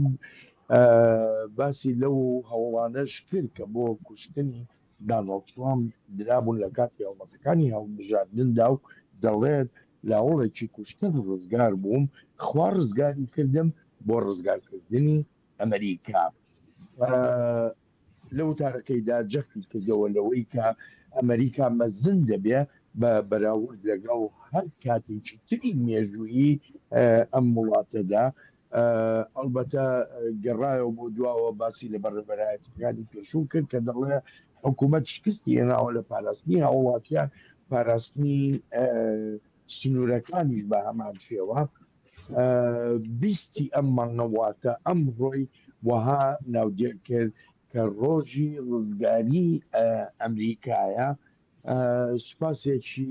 باسی لەو هەوڵانەش کرد کە بۆ کوشتنی دانۆڵد ترامپ درابوون لە کاتی هەڵمەتەکانی هەڵبژاردندا و دەڵێت، لە هەوڵێکی کوشتن ڕزگار بووم، خوا ڕزگاری کردم بۆ ڕزگارکردنی ئەمریکا. لە وتارەکەیدا جەختی کردەوە لەوەی کە ئەمریکا مەزن دەبێ بە بەراورد لەگەڵ هەر کاتێکی تری مێژوویی ئەم وڵاتەدا. ئەڵبەتە گەڕایەوە بۆ دواوە باسی لە بەڕێوەبەرایەتیەکانی پێشوو کرد کە دەڵێ حکوومەت شکستی هێناوە لە پاراستنی هاوڵاتیان، پاراستنی سنوورەکانیش بە هەمان شێوە. بیستی ئەم مانگە واتە ئەمڕۆی وەها ناودێر کرد کە ڕۆژی ڕزگاری ئەمریکایە. سوپاسێکی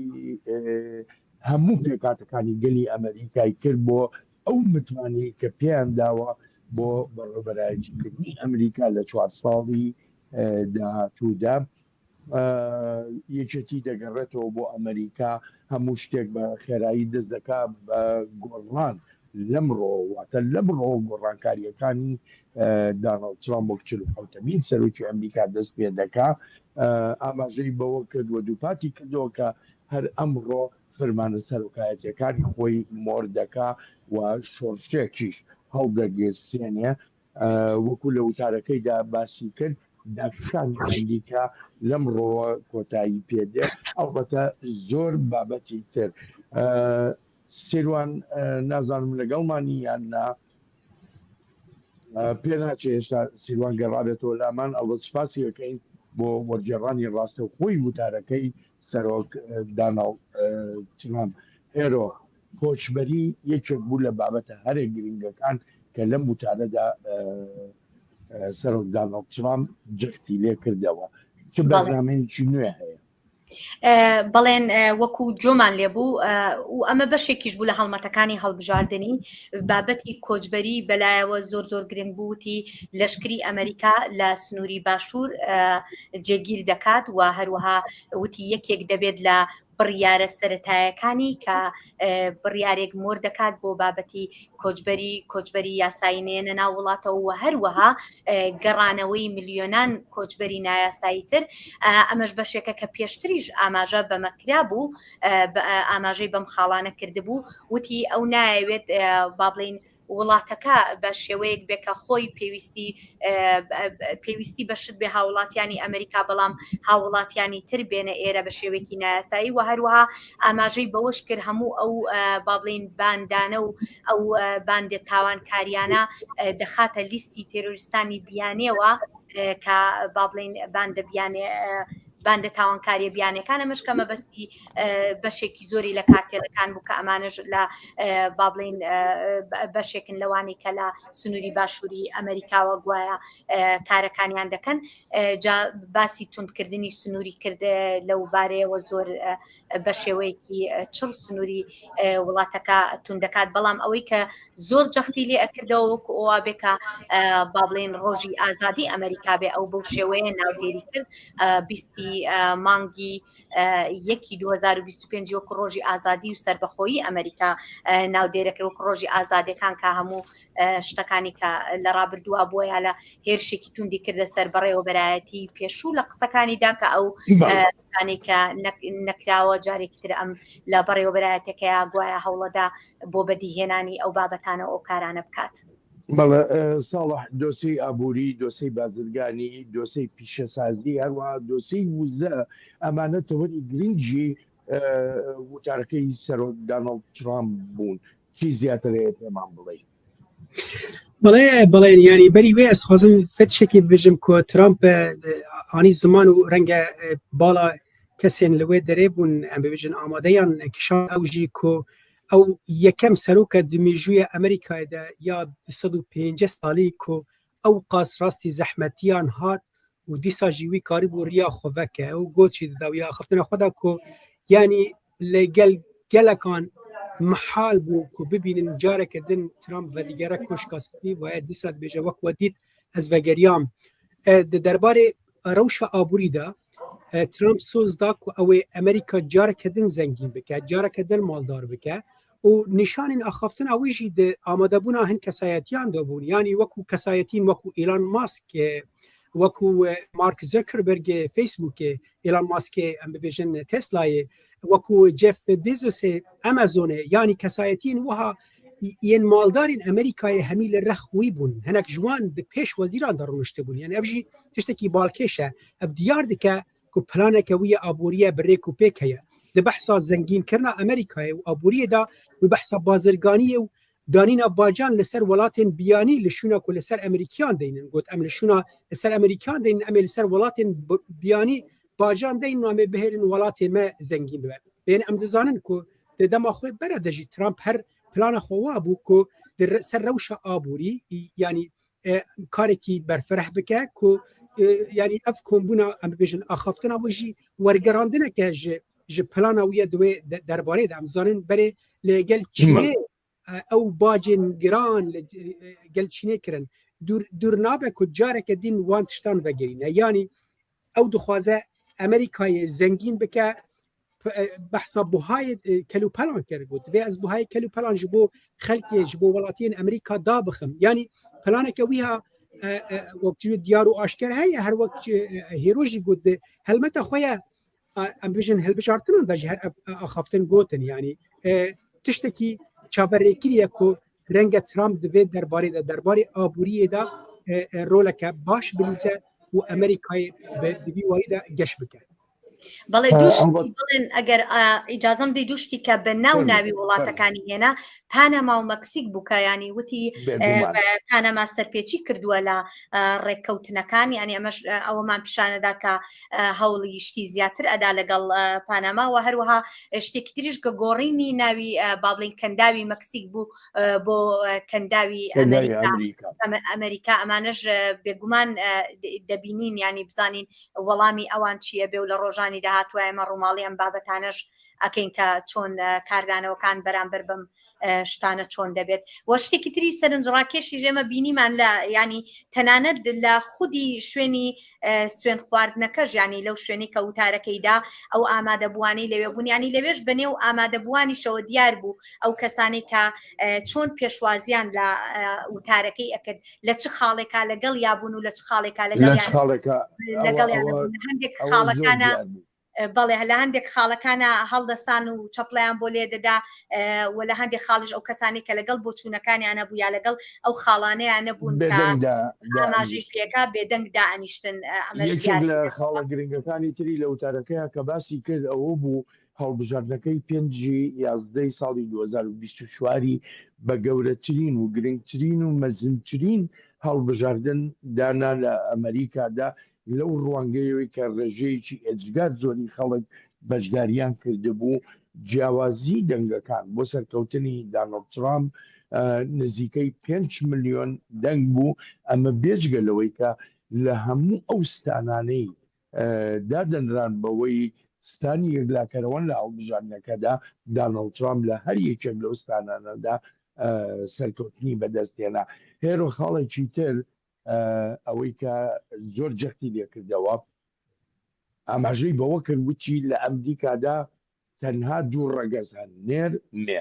هەموو پێکهاتەکانی گەلی ئەمریکای کرد بۆ ئەو متمانەی کە پێیان داوە بۆ بەڕێوەبەرایەتیکردنی ئەمریکا لە چوار ساڵی داهاتوودا. یەکێتی دەگەڕێتەوە بۆ ئەمریکا، هەموو شتێک بە خێرایی دەست دەکا بە گۆڕان لەمڕۆ، واتە لەمڕۆوە گۆڕانکارییەکانی داناڵد ترامپ وەک 47مین سەرۆکی ئەمریکا دەست پێ دەکا. ئاماژەی بەوە کرد و دووپاتی کردەوە کە هەر ئەمڕۆ فرمانە سەرۆکایەتییەکانی خۆی مۆر دەکا و شۆڕشێکیش هەڵدەگیرسێنێ. وەکو لە وتارەکەیدا باسی کرد، داکشانی ئەمریکا لەمڕۆوە کۆتایی پێدێ، ئەڵبەتە زۆر بابەتی تر. سیروان نازانم لەگەڵمانی یان نا، پێناچێ هێشتا سیروان گەڕابێتەوە لامان، ئەڵبەت سوپاسی ئەکەین بۆ وەرگێڕانی ڕاستەوخۆی وتارەکەی سەرۆک داناڵد ترامپ. هێرۆ، کۆچبەری یەکێک بوو لە بابەتە هەرە گرنگەکان کە لەم وتارەدا سەرۆک داناڵد ترامپ جەختی لێ کردەوە. چ بەرنامەیەکی نوێ هەیە؟ بەڵێن وەکو جۆمان لێبوو و ئەمە بەشێکیش بوو لە هەڵمەتەکانی هەڵبژاردننی بابەتی کۆچبەری بەلایەوە زۆر زۆر گرنگ بووتی لەشکری ئەمریکا لە سنووری باشوور جێگیر دەکات و هەروەها وتی یەکێک دەبێت لە بڕیارە سەتایەکانی کە بڕیارێک مۆر دەکات بۆ بابەتی کۆچبەری کۆچبەری یاسایی نێنە ناو وڵاتەوە و هەروەها گەڕانەوەی ملیۆنان کۆچبەری نایاسایی تر ئەمەش بەشێکە کە پێشتریش ئاماژە بەمە کرابوو ئاماژەی بەم خاڵانە کردبوو وتی ئەو نایەوێت با بڵین وڵاتەکە بە شێوەیەک بێ کە خۆی پێویستی پێویستی بە شت بێ هاوڵاتیانی ئەمریکا بەڵام هاوڵاتیانی تر بێنە ئێرە بە شێوەیەکی نایاسایی و هەروەها ئاماژەی بەوەش کرد هەموو ئەو با بڵین باندانە و ئەو باندە تاوانکاریانە دەخاتە لیستی تێرۆریستانی بیانیەوە کە با بڵین باندە بیانێ باندە تاوانکاریە بیانەکان ئەمەش کە مەبەستی بەشێکی زۆری لە کارتێلەکان بوو کە ئەمانەش لە با بڵین بەشێکن لەوانەی کە لە سنووری باشووری ئەمریکاوە گوایە کارەکانیان دەکەن جا باسی توندکردنی سنووری کرد لەو بارەیەوە زۆر بە شێوەیەکی چڕ سنووری وڵاتەکە توندەکات بەڵام ئەوەی کە زۆر جەختی لێ ئەکردەوە وەکو ئەوە بێ کە با بڵێن ڕۆژی ئازادی ئەمریکا بێ ئەو بەو شێوەیە ناودێری کرد بیستی مانگی یەکی 2025 وەکو ڕۆژی ئازادی و سربەخۆیی ئەمریکا ناودێرەکە وەکو ڕۆژی ئازادەکان کە هەموو شتەکانی کە لە ڕابردووە بۆیە لە هێرشێکی توندی کردە سەر بەڕێوەبەرایەتی پێشوو لە قسەکانیدا کە ئەو شتانەی کە نەکراوە جارێکی تر ئەم لە بەڕێوەبەرایەتەکەیا گوایە هەوڵەدا بۆ بەدیهێنانی ئەو بابەتانە ئەو کارانە بکات. بەڵێ ساڵح، دۆسێی ئابووری، دۆسێی بازرگانی، دۆسێی پیشەسازی، هەروەها دۆسێی وزە، ئەمانە تەوەری گرنگی. وتارەکەی سەرۆک دانڵد ترامپ بوون چی زیاتر هەیە پێمان بڵێ؟ بەڵێ بەڵێ ینی بەری وێ ئەس خوازم فتشێکی بژم کۆ ترامپ ئانی زمان و ڕەنگە باڵا کەسێن لەوێ دەرێ بوون ئەم ببژن ئامادەیان کشان ئەو ژی کۆ ئەو یەکەم سەرۆکە دمێژوویە ئەمریکایدا یا 150 ساڵی کۆ ئەو قاس ڕاستی زەحمەتیان هات و دیسا ژی وی کاری بوو ڕیا خۆ ڤەکە و گۆچی دداویا خفتنە خۆدا کۆ ینی لە گەل گەلەکان محال بوو کو ببینن جارێکە دن ترامپ ڤەدیگەرە کۆشکا سپی وایە دیسا دبێژە وەک وە دیت ئەز ڤەگەریام di derbarê rewşa aborî de Trump soz da ku ew ê Amerîka careke din zengîn bike, careke din maldar bike û nîşanên axaftina wî jî di amadebûna hin kesayetiyan de bûn. Yanî wekû kesayetîn wekû Elon Musk, wekû Mark Zuckerbergê Facebookê, Elon Muskê em bibêjin Teslayê, wekû Jeff Bezosê Amazonê, yanî kesayetiyên wiha yên maldarên Amerîkayê hemî li rex wî bûn. Hinek ji wan di pêş wezîran de rûniştibûn. Yani ev jî tiştekî balkêş e. Ev diyar dike ku planeke wî ya aborî bi rêk û pêk heye. Di behsa zengînkirina Amerîkayê û aboriyê de wî behsa bazirganiyê û danîna bacan li ser welatên biyanî li şûna ku li ser Amerîkiyan deynin. Got em li şûna li ser Amerîkiyan deynin em ê li ser welatên biyanî bacan deynin û em ê bihêlin welatê me zengîn bibe. Yani em dizanin ku di dema xwe bere de jî Trump her plana xwe wa bû ku di ser rewşa aborî yanî karekî berfireh bike ku yanî ev kombûna em bibêjin axaftina wî jî wergerandineke ji ji plana wî ye di wê derbarê de em zanin berê li gel Çînê ew bacên giran li gel Çînê kirin dûr dûr nabe ku careke dîn wan tiştan vegerîne yanî ew dixwaze Amerîkayê zengîn bike behsa buhayê kelûpelan kir got divê ez buhayê kelûpelan ji bo xelkê ji bo welatiyên Amerîka da bixim yanî planeke wîha wek diyar û aşker heye her wek hêro jî got di helmeta xwe ye em bijin hilbijartinan de jî her axaftin gotin yanî tiştekî çaverêkiriye ku renge Trump di vê derbarê de derbarê aboriyê de roleke baş bilîze û Amerîkayê bi di vî warî de geş bike. بەڵێ دوو بڵێن ئەگەر ئیجازم دی دوو شتی کە بە ناو ناوی وڵاتەکانی هێنا پانەما و مەکسیک بووکە ینی وتی پانەما سەرپێچی کردووە لە ڕێککەوتنەکان ینی ئەمەش ئەوەمان پیشانەدا کە هەوڵی شتی زیاتر ئەدا لەگەڵ پانەما و هەروەها شتێکی تریش کە گۆڕینی ناوی بابلین کەنداوی مەکسیک بوو بۆ کەنداوی ئەمریکا ئەمریکا ئەمانەش بێگومان دەبینین ینی بزانین وەڵامی ئەوان چییە بێ و لە ڕۆژانی داهاتوە ئێمە ڕووماڵی ئەم بابەتانەش ئەکەین کە چۆن کاردانەوەکان بەرامبەر بەم شتانە چۆن دەبێت و شتێکی تری سەرنجڕاکێشی ژێمە بینیمان لە ینی تەنانەت لە خودی شوێنی سوێن خواردنەکەش ینی لەو شوێنی کە وتارەکەیدا ئەو ئامادەبووانەی لەوێ بوون ینی لەوێش بەنێو ئامادەبووانیشەوە دیار بوو ئەو کەسانی کە چۆن پێشوازیان لە وتارەکەی ئەکرد لە چ خاڵێکا لەگەڵ یابوون و لە چ خاڵێکا لەگەڵ لەگەڵ هەندێک خاڵەکانە بەڵێ لە هەندێک خاڵەکانە هەڵدەسان و چەپڵیان بۆ لێ دەدا و لە هەندێک خاڵش ئەو کەسانی کە لەگەڵ بۆچوونەکانیانە بوو یا لەگەڵ ئەو خاڵانەیان نەبوون ئاماژەی پێکا بێدەنگ دائەنیشتن ئەمەش لە خاڵە گرنگەکانی تری لە وتارەکەیە کە باسی کرد ئەوە بوو هەڵبژاردنەکەی پێنجی یازدەی ساڵی 2024 ی بە گەورەترین و گرنگترین و مەزنترین هەڵبژاردن دانا لە ئەمەریکادا لەو ڕوانگەیەوەی کە ڕێژەیەکی ئێجگار زۆری خەڵک بەشداریان کردبوو، جیاوازیی دەنگەکان بۆ سەرکەوتنی دانڵد ترامپ نزیکەی پێنچ ملیۆن دەنگ بوو، ئەمە بێجگە لەوەی کە لە هەموو ئەو ستانانەی دادەنران بەوەی ستانی یەکلاکەرەوەن لە هەڵبژاردنەکەدا، دانڵد ترامپ لە هەر یەکێک لەو ستانانەدا سەرکەوتنی بەدەستهێنا. هێرۆ خاڵێکی تر ئەوەی کە زۆر جەختی لێکردەوە ئاماژەی بەوە کرد وتی لە ئەمریکادا تەنها دوو ڕەگەز هەن نێر مێ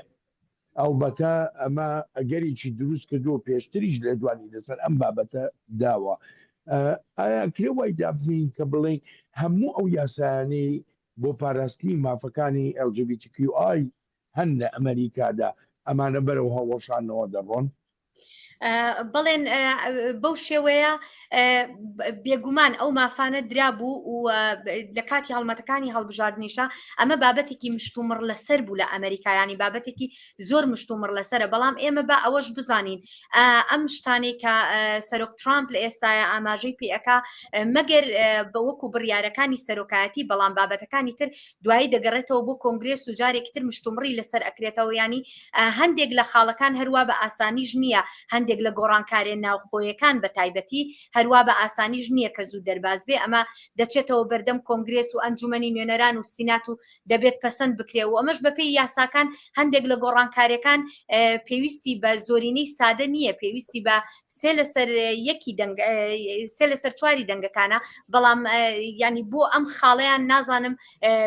ئەڵبەتە ئەمە ئەگەرێکی دروست کردووە پێشتریش لێدوانی لەسەر ئەم بابەتە داوە ئایا کرێ وای دابنین کە بڵێین هەموو ئەو یاسایانەی بۆ پاراستنی مافەکانی LGBTQI هەن لە ئەمریکادا ئەمانە بەرەو هەڵوەشانەوە دەڕۆن؟ بەڵێن بەو شێوەیە بێگومان ئەو مافانە درابوو و لە کاتی هەڵمەتەکانی هەڵبژاردنیشە ئەمە بابەتێکی مشتومڕ لەسەر بوو لە ئەمریکایانی بابەتێکی زۆر مشتومڕ لەسرە بەڵام ئێمە با ئەوەش بزانین ئەم شتانەی کە سەرۆک ترامپ لە ئێستاە ئاماژەی پێەکە مەگەر بە وەکو بڕیارەکانی سەرۆکایەتی بەڵام بابەتەکانی تر دوایی دەگەڕێتەوە بۆ کۆنگرێس و جارێکی تر مشتومڕی لەسەر ئەکرێتەوە ینی هەندێک لە خاڵەکان هەروا بە ئاسانیش نییە هەندێک لە گۆڕانکارێ ناوخۆیەکان بە تایبەتی هەروا بە ئاسانیش نییە کە زوو دەرباز بێ ئەمە دەچێتەوە بەردەم کۆنگرێس و ئەنجومەنی نوێنەران و سینات و دەبێت پەسەند بکرێ و ئەمەش بەپێی یاساکان هەندێک لە گۆڕانکاریەکان پێویستی بە زۆرینەی سادە نییە پێویستی بە سێ لەسەر یەکی دەنگ سێ لەسەر چواری دەنگەکانە بەڵام ینی بۆ ئەم خاڵیان نازانم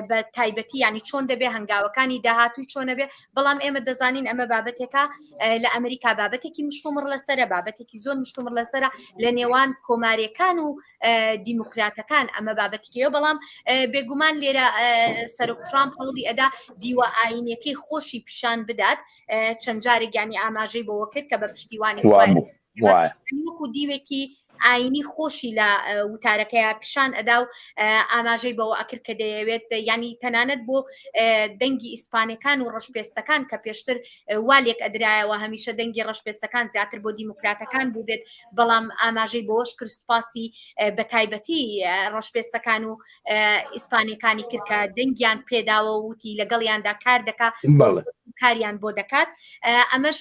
بە تایبەتی ینی چۆن دەبێ هەنگاوەکانی داهاتووی چۆنە بێ بەڵام ئێمە دەزانین ئەمە بابەتێکە لە ئەمریکا بابەتێکی مشتومڕ لەسرە بابەتێکی زۆر مشتومڕ لەسرە لە نێوان کۆماریەکان و دیموکراتەکان ئەمە بابەتێکەوە بەڵام بێگومان لێرە سەرۆک ترامپ هەوڵی ئەدا دیوە ئاینەکەی خۆشی پیشان بدات چەند جارێک ینی ئاماژەی بەوە کرد کە بە پشتیوانی وەکو دیوێکی ئاینی خۆشی لە وتارەکەیا پیشان ئەدا و ئاماژەی بەوە ئەکرد کە دەیەوێت ینی تەنانەت بۆ دەنگی ئیسپانەکان و ڕەشپێستەکان کە پێشتر والێک ئەدرایەوە هەمیشە دەنگی ڕەشپێستەکان زیاتر بۆ دیموکراتەکان بووبێت بەڵام ئاماژەی بەوەش کرد سوپاسی بە تایبەتی ڕەشپێستەکان و ئیسپانیەکانی کرد کە دەنگیان پێداوە وتی لەگەڵیاندا کار دەکا کاریان بۆ دەکات ئەمەش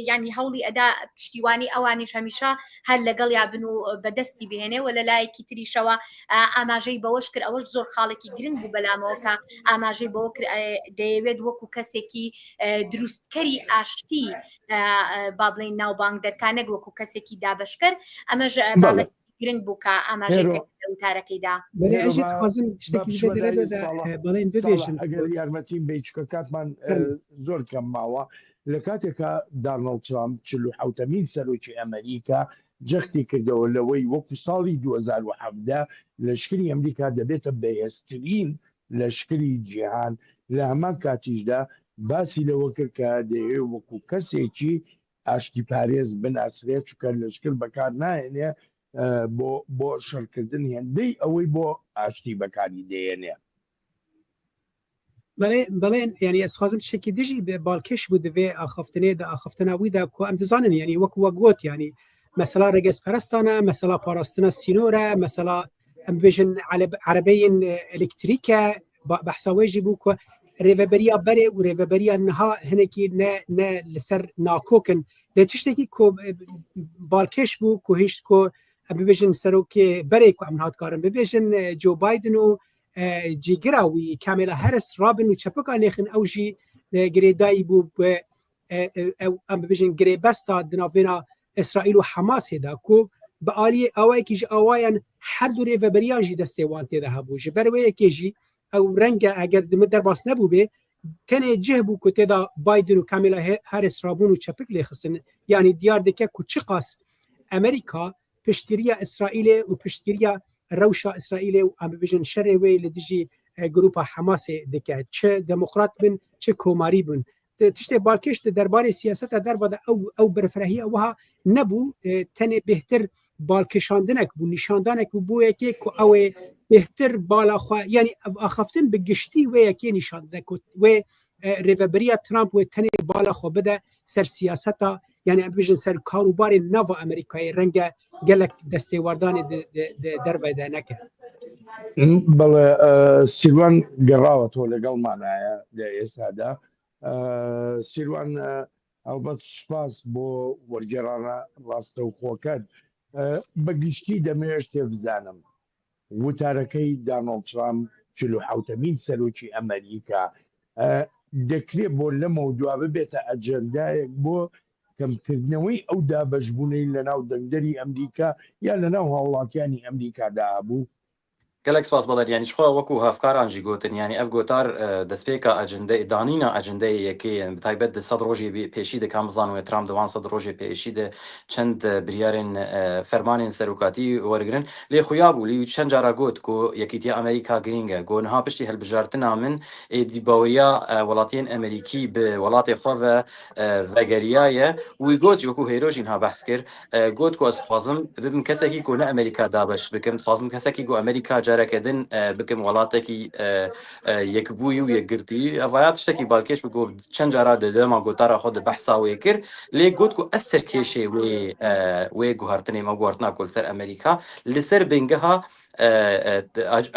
ینی هەوڵی ئەدا پشتیوانی ئەوانیش هەمیشە هەر لەگەڵیا بن و بەدەستی بهێنێ و لە لایەکی تریشەوە ئاماژەی بەوەش کرد ئەوەش زۆر خاڵێکی گرنگ بوو بەلامەوە کە ئاماژەی بەوە کرد دەیەوێت وەکو کەسێکی دروستکەری ئاشتی با بڵێین ناوبانگ دەرکا نەک وەکو کەسێکی دابەشکەر ئەمەش بابەت گرنگ بوو کە ئاماژەی پێ وتارەکەیدا. بەێ ئەژی دخوازم شتێکی لێ دەرێ بەڵێن ببێژم ئەگەر یارمەتیم بی چکە کاتمان زۆر کەم ماوە لە کاتێکا دانڵد ترامپ 47مین سەرۆکی ئەمریکا جەختی کردەوە لەوەی وەکو ساڵی 2017 لەشکری ئەمریکا دەبێتە بەهێزترین لەشکری جیهان، لە هەمان کاتیشدا باسی لەوە کرد کە دەیەوێت وەکو کەسێکی ئاشتیپارێز بناسرێت، چونکە لەشکر بەکار ناهێنێ بۆ بۆ شەڕکردن هێندەی ئەوەی بۆ ئاشتی بەکاری دەیەنێ. بەڵێ بەڵێن یعنی ئەس خوازم شتێکی دژی بێ باڵکێش بوو دەبێ ئاخفتنێ دە ئاخفتنا ویدا کو ئەم دەزانن یعنی وەک وە گوت یعنی مەسەلا ڕێگەز پەرستانە مەسەلا پاراستنە سینۆرە مەسەلا ئەم بێژن عەرەبەیên ئەلکتریکە بەحسا wê jî bû ku rêveberiya berê û rêveberiya niha hinekî ne ne li ser nakokin lê tiştekî ku balkêş bû ku hişt ku em bibêjin serokê berê ku em hat karin bibêjin Joe Biden û cîgira wî Kamala Harris rabin û çepika nêxin ew jî girêdayî bû bi ew em bibêjin girêbesta di navbêna Îsraîl û Hemasê de ku bi aliyê awayekî ji awayan her du rêveberiyan jî destê wan tê de hebû. Ji ber wê yekê jî ew renge eger di min derbas nebûbê tenê cih bû ku tê de Biden û Kamala Harris rabûn û çepik lêxistin. Yanî diyar dike ku çiqas Amerîka piştgiriya Îsraîlê û piştgiriya rewşa Îsraîlê û em bibêjin şerê wê li dijî grûpa Hemasê dike. Çi demokrat bin çi komarî bin. Tiştê balkêş di derbarê siyaseta derve de ew ew berfirehiya wiha nebû tenê bêhtir balkêşandinek bû nîşandanek bû bo yekê ku ew ê bêhtir bala xwe yanî ev axaftin bi giştî wê yekê nîşan dide ku wê rêveberiya Trump wê tenê bala xwe bide ser siyaseta yani em bibêjin ser karûbarên nava Amerîkayê renge gelek destêwerdanê di derve de neke. بەڵێ سیروان گەڕاوەتەوە لەگەڵمانایە لە ئێستادا سیروان ئەڵبەت سوپاس بۆ وەرگێڕانە ڕاستەوخۆکەت بە گشتی دەمەوێت شتێ بزانم وتارەکەی دانۆڵد ترامپ چلوحەوتەمین سەرۆکی ئەمەریکا دەکرێت بۆ لەمەودوا ببێتە ئەجێندایەک بۆ کەمکردنەوەی ئەو دابەشبوونەی لەناو دەنگدەری ئەمریکا یا لەناو هاوڵاتیانی ئەمریکادا هەبوو؟ Gelek spas Baler yanî ji xwe wekû hevkaran jî gotin yanî ev gotar destpêka ecende danîna ecendeyê yekê ye bi taybet di sed rojê pêşî de kam bizan wê Trump di wan sed rojê pêşî de çend biryarên fermanên serokatî wergirin lê xuya bû lê wî çend cara got ku Yekîtiya Amerîka girîng e got niha piştî hilbijartina min êdî baweriya welatiyên Amerîkî bi welatê xwe ve vegeriyaye û wî got jî wekû Hêro jî niha behs kir Got ku ez dixwazim bibim kesekî ku ne Amerîka dabeş bikim, dixwazim kesekî ku Amerîka careke din bikim welatekî yekbûyî û yekgirtî. Ev vaya tiştekî balkêş bû ku çend cara di dema gotara xwe de behsa wê kir. Lê got ku ez serkêşê wê wê guhertinê me guhertina ku li ser Amerîka li ser bingeha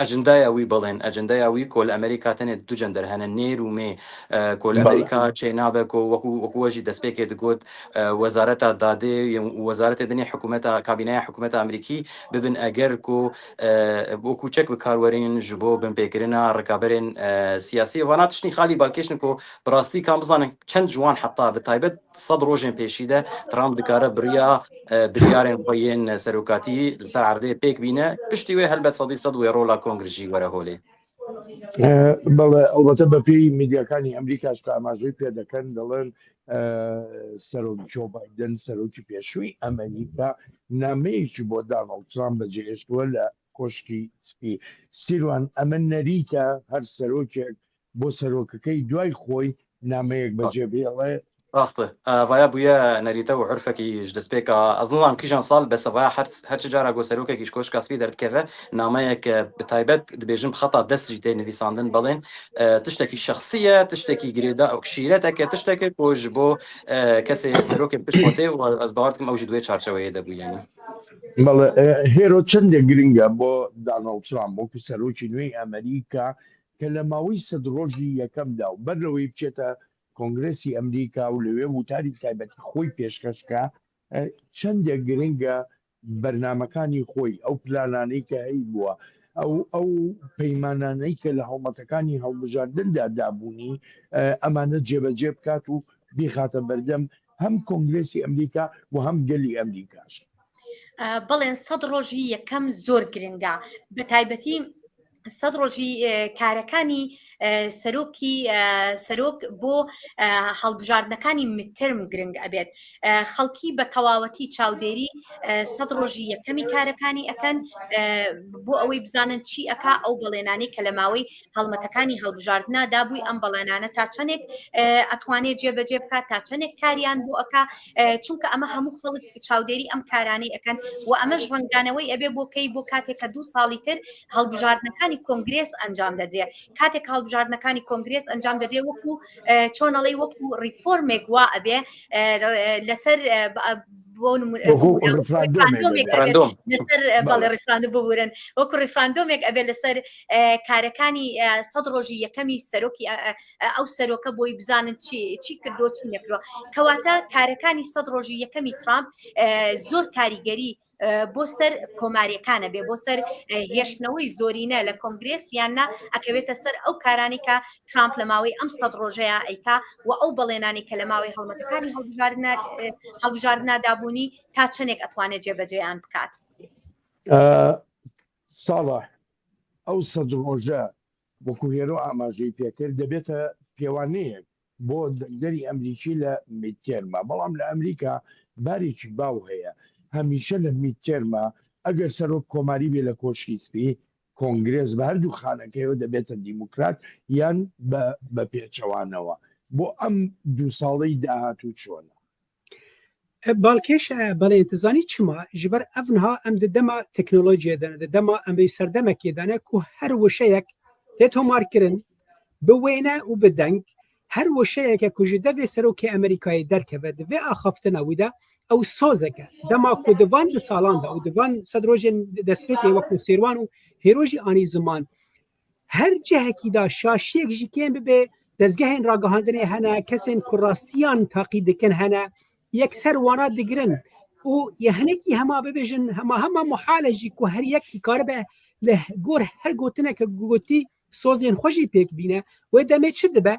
Ecendaya wî bilên, ecendaya wî ku li Amerîka tenê du cender hene, nêr û mê. Ku li Amerîka çênabe ku wekû wekû we jî destpêkê digot Wezareta Dadê û wezaretê din ê hikûmeta kabîneya hikûmeta Amerîkî bibin eger ku wekû çek bi kar werînin ji bo binpêkirina rikaberên siyasî. Vana tiştî xalî balkêş in ku bi rastî kam bizanin çend ji wan heta bi taybet sed rojên pêşî de Trump dikare bi riya biryarên xwe yên serokatî li ser erdê pêk bîne. Piştî wê helbet 100% wê rola kongre jî were holê. بەڵێ ئەڵبەتە بەپێی میدیاکانی ئەمریکاش کە ئاماژەی پێ دەکەن دەڵێن سەرۆک جۆ بایدن سەرۆکی پێشووی ئەمریکا نامەیەکی بۆ دانڵد ترامپ بەجێهێشتووە لە کۆشکی سپی سیروان ئەمە نەریتە هەر سەرۆکێک بۆ سەرۆکەکەی دوای خۆی نامەیەک بەجێ بهێڵێ. ڕاستە ڤایا بویە نەریتە و عورفەکیش دەستپێکا ئەز نزانم کیژان ساڵ بەسە ڤایا هەر هەر چ جارا گۆ سەرۆکێکیش کۆشکا سپی دەردکەڤە نامەیەک بە تایبەت دبێژم خەتا دەست ژی تێ نڤیساندن بەڵێن تشتێکی شەخسیە تشتێکی گرێدا شیرەتەکە تشتێکە بۆ ji بۆ کەسێ سەرۆکێ پشت خۆ تێ و ئەز باوەڕ دکم ئەو ژی دوێ چارچەوەیە دەبوو یانی. بەڵێ هێرۆ چەندێک گرنگە بۆ دانۆڵد ترامپ وەکو سەرۆکی نوێی ئەمریکا کە لە ماوەی سەد ڕۆژی یەکەمدا و بەر لەوەی بچێتە کۆنگرێسی ئەمریکا و لەوێ وتاری تایبەتی خۆی پێشکەش بکا، چەندێک گرنگە بەرنامەکانی خۆی، ئەو پلانانەی کە هەیبووە، ئەو ئەو پەیمانانەی کە لە هەڵمەتەکانی هەڵبژاردندا دابوونی، ئەمانە جێبەجێ بکات و بیخاتە بەردەم هەم کۆنگرێسی ئەمریکا و هەم گەلی ئەمریکاش. بەڵێ سەد ڕۆژی یەکەم زۆر گرنگە بە تایبەتی سەد ڕۆژی کارەکانی سەرۆکی سەرۆک بۆ هەڵبژاردنەکانی midterm گرنگ ئەبێت خەڵکی بە تەواوەتی چاودێری سەد ڕۆژی یەکەمی کارەکانی ئەکەن بۆ ئەوەی بزانن چی ئەک ئەو بەڵێنانەی کە لە ماوەی هەڵمەتەکانی هەڵبژاردنا دابووی ئەم بەڵێنانە تا چەندێک ئەتوانێت جێبەجێ بکات تا چەندێک کاریان بۆ ئەک چونکە ئەمە هەموو خەڵک چاودێری ئەم کارانەی ئەکەن و ئەمەش ڕەنگدانەوەی ئەبێ بۆ کەی بۆ کاتێک کە دوو ساڵی تر هەڵبژاردنەکانی کۆنگرێس ئەنجام دەدرێت کاتێک هەڵبژاردنەکانی کۆنگرێس ئەنجام دەدرێت وەکو چۆنەڵی وەکو ڕیفۆرمێک وا ئەبێ لەسەر بۆ لەسەر بەڵێ ڕیفراندۆم ببورن وەکو ڕیفراندۆمێک ئەبێ لەسەر کارەکانی سەد ڕۆژی یەکەمی سەرۆکی ئەو سەرۆکە بۆی بزانن چی چی کردو چی نەکرۆ کەواتە کارەکانی سەد ڕۆژی یەکەمی ترامپ زۆر کاریگەری بۆ سەر کۆماریەکانە بێ بۆ سەر هێشتنەوەی زۆرینە لە کۆنگرێس یان نا ئەکەوێتە سەر ئەو کارانی کە ترامپ لە ماوەی ئەم سەد ڕۆژەیە ئەیکا و ئەو بەڵێنانی کە لە ماوەی هەڵمەتەکانی هەڵبژاردنە هەڵبژاردنا دابوونی تا چەندێک ئەتوانێت جێبەجێیان بکات. ساڵح ئەو سەد ڕۆژە وەکو هێرۆ ئاماژەی پێکرد دەبێتە پێوانەیەک بۆ دەنگدەری ئەمریکی لە midterm ا، بەڵام لە ئەمریکا بارێکی باو هەیە هەمیشە لە midterm ا ئەگەر سەرۆک کۆماری بێ لە کۆشکی سپی، کۆنگرێس بە هەردوو خانەکەیەوە دەبێتە دیموکرات یان بە بە پێچەوانەوە. بۆ ئەم دوو ساڵەی داهاتوو چۆنە؟ باڵکێشە بەڵێ تزانی چما ژبەر ئەڤنها ئەم دە دەما تەکنۆلۆژیە دەنە دە دەما ئەم بێ سەردەمەکێ دانە کو هەر وشەیەک تێ تۆمارکردن بە وێنە و بە دەنگ هەر وشەیەکە کو ji devê serokê Amerîkayê derkeve di vê axaftina wî de ew sozeke dema ku di van di salan de û di van sed rojên destpêkê wekû Sêrwan û Hêro jî anî ziman her cihekî da şaşiyek jî kêm bibe dezgehên ragihandinê hene kesên ku rastiyan taqî dikin hene yekser wana digirin û yê hinekî hema bibêjin hema hema muhale jî ku her yek dikaribe li gor her gotineke gotî sozên xwe jî pêk bîne wê demê çi dibe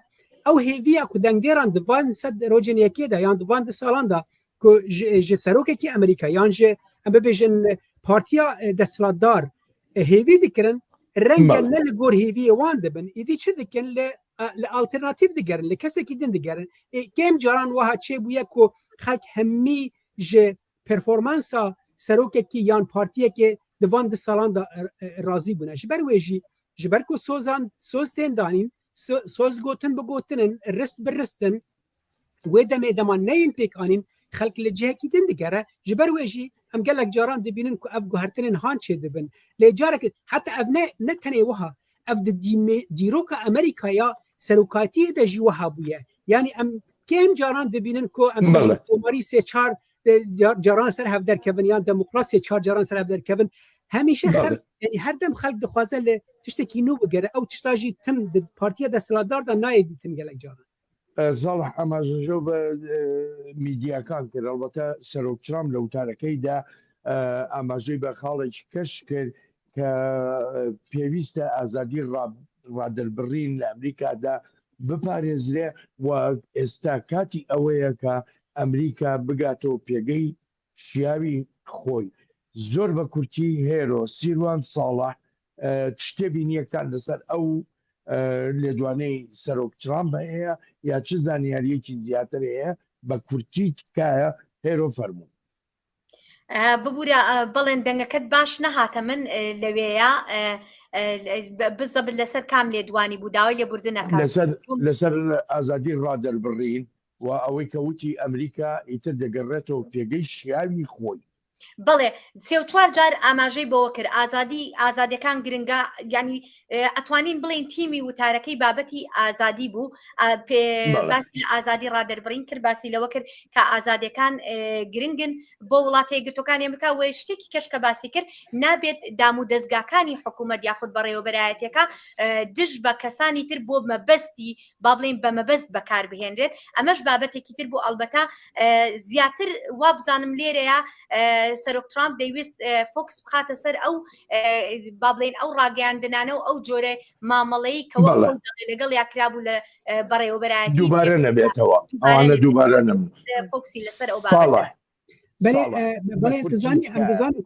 ew hêviya ku dengdêran di van sed rojên yekê de yan di van di salan de ku ji, ji serokekî Amerîka yan ji em bibêjin partiya desthilatdar hêvî dikirin. ڕەنگە نە لە گۆر هێویە وان دەبن ئیدی چ دکەن لە لە ئالتەرناتیڤ دگەرن لە کەسێکی دن دگەرن کێم جاران وەها چێ بووە کۆ خەڵک هەمی ji پێرفۆرمانسا سەرۆکێکی یان پارتیەکێ di van di salan da razî bûne ji ber wê jî ji ber ku sozan soz tên danîn soz gotin bi gotinin rist bi ristin wê demê dema neyên pêk anîn xelk li cihekî din digere ji ber wê jî em gelek caran dibînin ku ev guhertinên han çêdibin lê carek heta ev ne ne tenê wiha ev di dîroka Amerîka ya serokatiyê de jî wiha bûye yanî em kêm caran dibînin ku em komarî sê çar caran ser hev derkevin yan demokrat sê çar caran ser hev derkevin hemîşe xelk yani her dem xelk dixwaze li tiştekî nû bigere ew tişta jî tim di partiya desthilatdar de nayê dîtin gelek caran. ساڵح ئاماژەژە بە میدیاکان کرد ئەڵبەتە سەرۆک ترامپ لە وتارەکەیدا ئاماژەی بە خاڵێکی کەش کرد کە پێویستە ئازادی ڕادەربڕین لە ئەمریکادا بپارێزرێ و ئێستا کاتی ئەوەیە کە ئەمریکا بگاتەوە پێگەی شیاوی خۆی. زۆر بە کورتی هێرۆ سیروان ساڵح چ تێبینیەکتان لەسەر ئەو لێدوانەی سەرۆک ترامپ هەیە یا چ زانیاریەکی زیاتر هەیە بە کورتی تکایە هێرۆ فەرموو. ببوورە بەڵێن دەنگەکەت باش نەهاتە من لەوێیە بزەبت لەسەر کام لێدوانی بوو داوای لێبوردنەکە لەسەر ئازادی ڕادەربڕین و ئەوەی کە وتی ئەمریکا ئیتر دەگەڕێتەوە پێگەی شیاوی خۆی. بەڵێ سێ و چوار جار ئاماژەی بەوە کرد ئازادی ئازادیەکان گرنگە ینی ئەتوانین بڵێین تیمی وتارەکەی بابەتی ئازادی بوو باسی لە ئازادی ڕادەربڕین کرد باسی لەوە کرد کە ئازادیەکان گرنگن بۆ وڵاتە یەکگرتوەکانی ئەمریکا و شتێکی کەش کە باسی کرد نابێت دام و دەستگاکانی حکوومەت یاخود بەڕێوەبەرایەتەکە دژ بە کەسانی تر بۆ مەبەستی با بڵێین بە مەبەست بەکار بهێنرێت ئەمەش بابەتێکی تر بوو ئەلبەتە زیاتر وابزانم لێرەیە سەرۆک ترامپ دەیویست فۆکس بخاتە سەر ئەو با بڵێین ئەو ڕاگەیاندنانە و ئەو جۆرە مامەڵەی کە لەگەڵ یاکرابوو لە بەڕێوەبەرایەتی دووبارە نەبێتەوە ئەوانە دووبارە نەم فۆکسی لەسەر ئەو بابەتە بەڵێ دەزانی ئەم دەزانی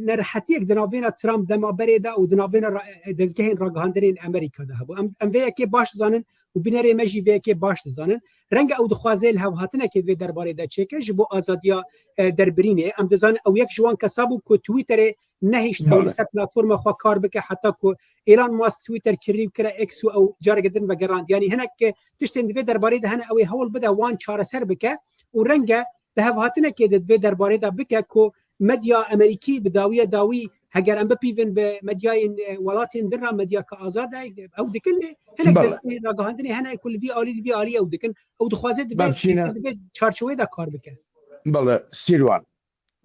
نەرحەتیەک دناوێنە ترامپ دەما بەرێدا و دناوێنە دەستگەهێن ڕاگەهاندنێن ئەمریکادا هەبوو ئەم ئەم vەیەکێ باش زانن و بینەرێ مەژی vەیەکێ باش دەزانن ڕەنگە ئەو دخوازێ لە هەوهاتنەکێ vê دەربارەێدا چێکە ji بۆ ئازادیا دەربرینێ ئەم دەزان ئەو یەک ژوان کەسا بوو کو تویتەرێ نەهیشت ئەو لەسەر پلاتفۆرمە خوا کار بکە حتا کو ئێران ماس تویتەر کردی و کرە ئێکس و ئەو جارێکە دن بەگەڕاند ینی هەنێک تشتێن divê derbarê de hene ew ê hewl bide wan çareser bike û renge li hevhatinekê de divê derbarê de bike ku medya Amerîkî bi dawiya dawî heger em bipîvin bi medyayên welatên din re medyaka azad e ew dikin lê hinek destgehên ragihandinê hene ku li vî alî li vî alî ew dikin ew dixwaze divê divê çarçoveyê de kar bike. Bele Sîrwan.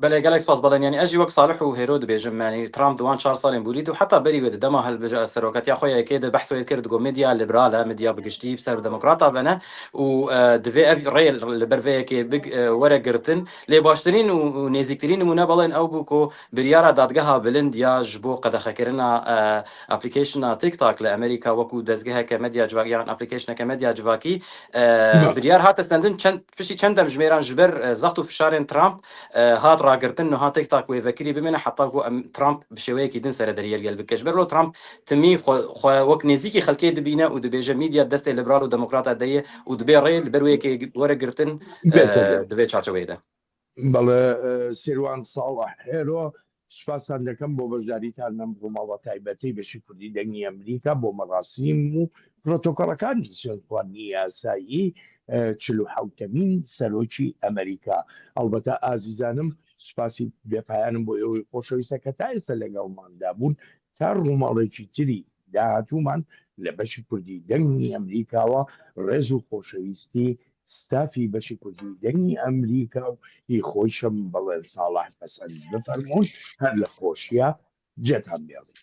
Belê gelek spas Belen yanî ez jî wek Salih û Hêro dibêjim yanî Trump di wan çar salên borî de û heta berî wê di dema hilbija seroketiya xwe ya yekê de behs wê dikir digot medya liberal e medya bi giştî bi ser bi demokrata ve ne û divê ev rê li ber vê yekê were girtin lê baştirîn û nêzîktirîn nimûne Belen ew bû ku biryara dadgeha bilind ya ji bo qedexekirina application TikTok li Amerîka wekû dezgeheke medya civakî yan applicationeke medya civakî biryar hate stendin çend Piştî çend demjimêran ji ber zext û fişarên Trump hat ragirtin, niha TikTok wê vekirî bimîne heta ku em Trump bi şêweyekî din serederiyê li gel bike. Ji ber lo Trump timî xwe xwe wek nêzîkî xelkê dibîne û dibêje mîdya di destê liberal û demokrata de ye û dibê rê li ber wê yekê were girtin di vê çarçoveyê de. بەڵێ سیروان ساڵح هێرۆ سوپاستان دەکەم بۆ بەشداریتان لەم ڕووماڵە تایبەتەی بەشی کوردی دەنگی ئەمریکا بۆ مەراسیم و پرۆتۆکۆڵەکانی سوێندخواردنی یاسایی چلوحەوتەمین سەرۆکی ئەمریکا. ئەڵبەتە ئازیزانم سوپاسی بێپایانم بۆ ئێوەی خۆشەویستە کە تا ئێستا لەگەڵماندا بوون تا ڕووماڵێکی تری داهاتوومان لە بەشی کوردی دەنگی ئەمریکاوە ڕێز و خۆشەویستی ستافی بەشی کوردی دەنگی ئەمریکا و هی خۆیشم بەڵێن ساڵح پەسەند بفەرموون هەر لە خۆشیا جێتان بێڵین.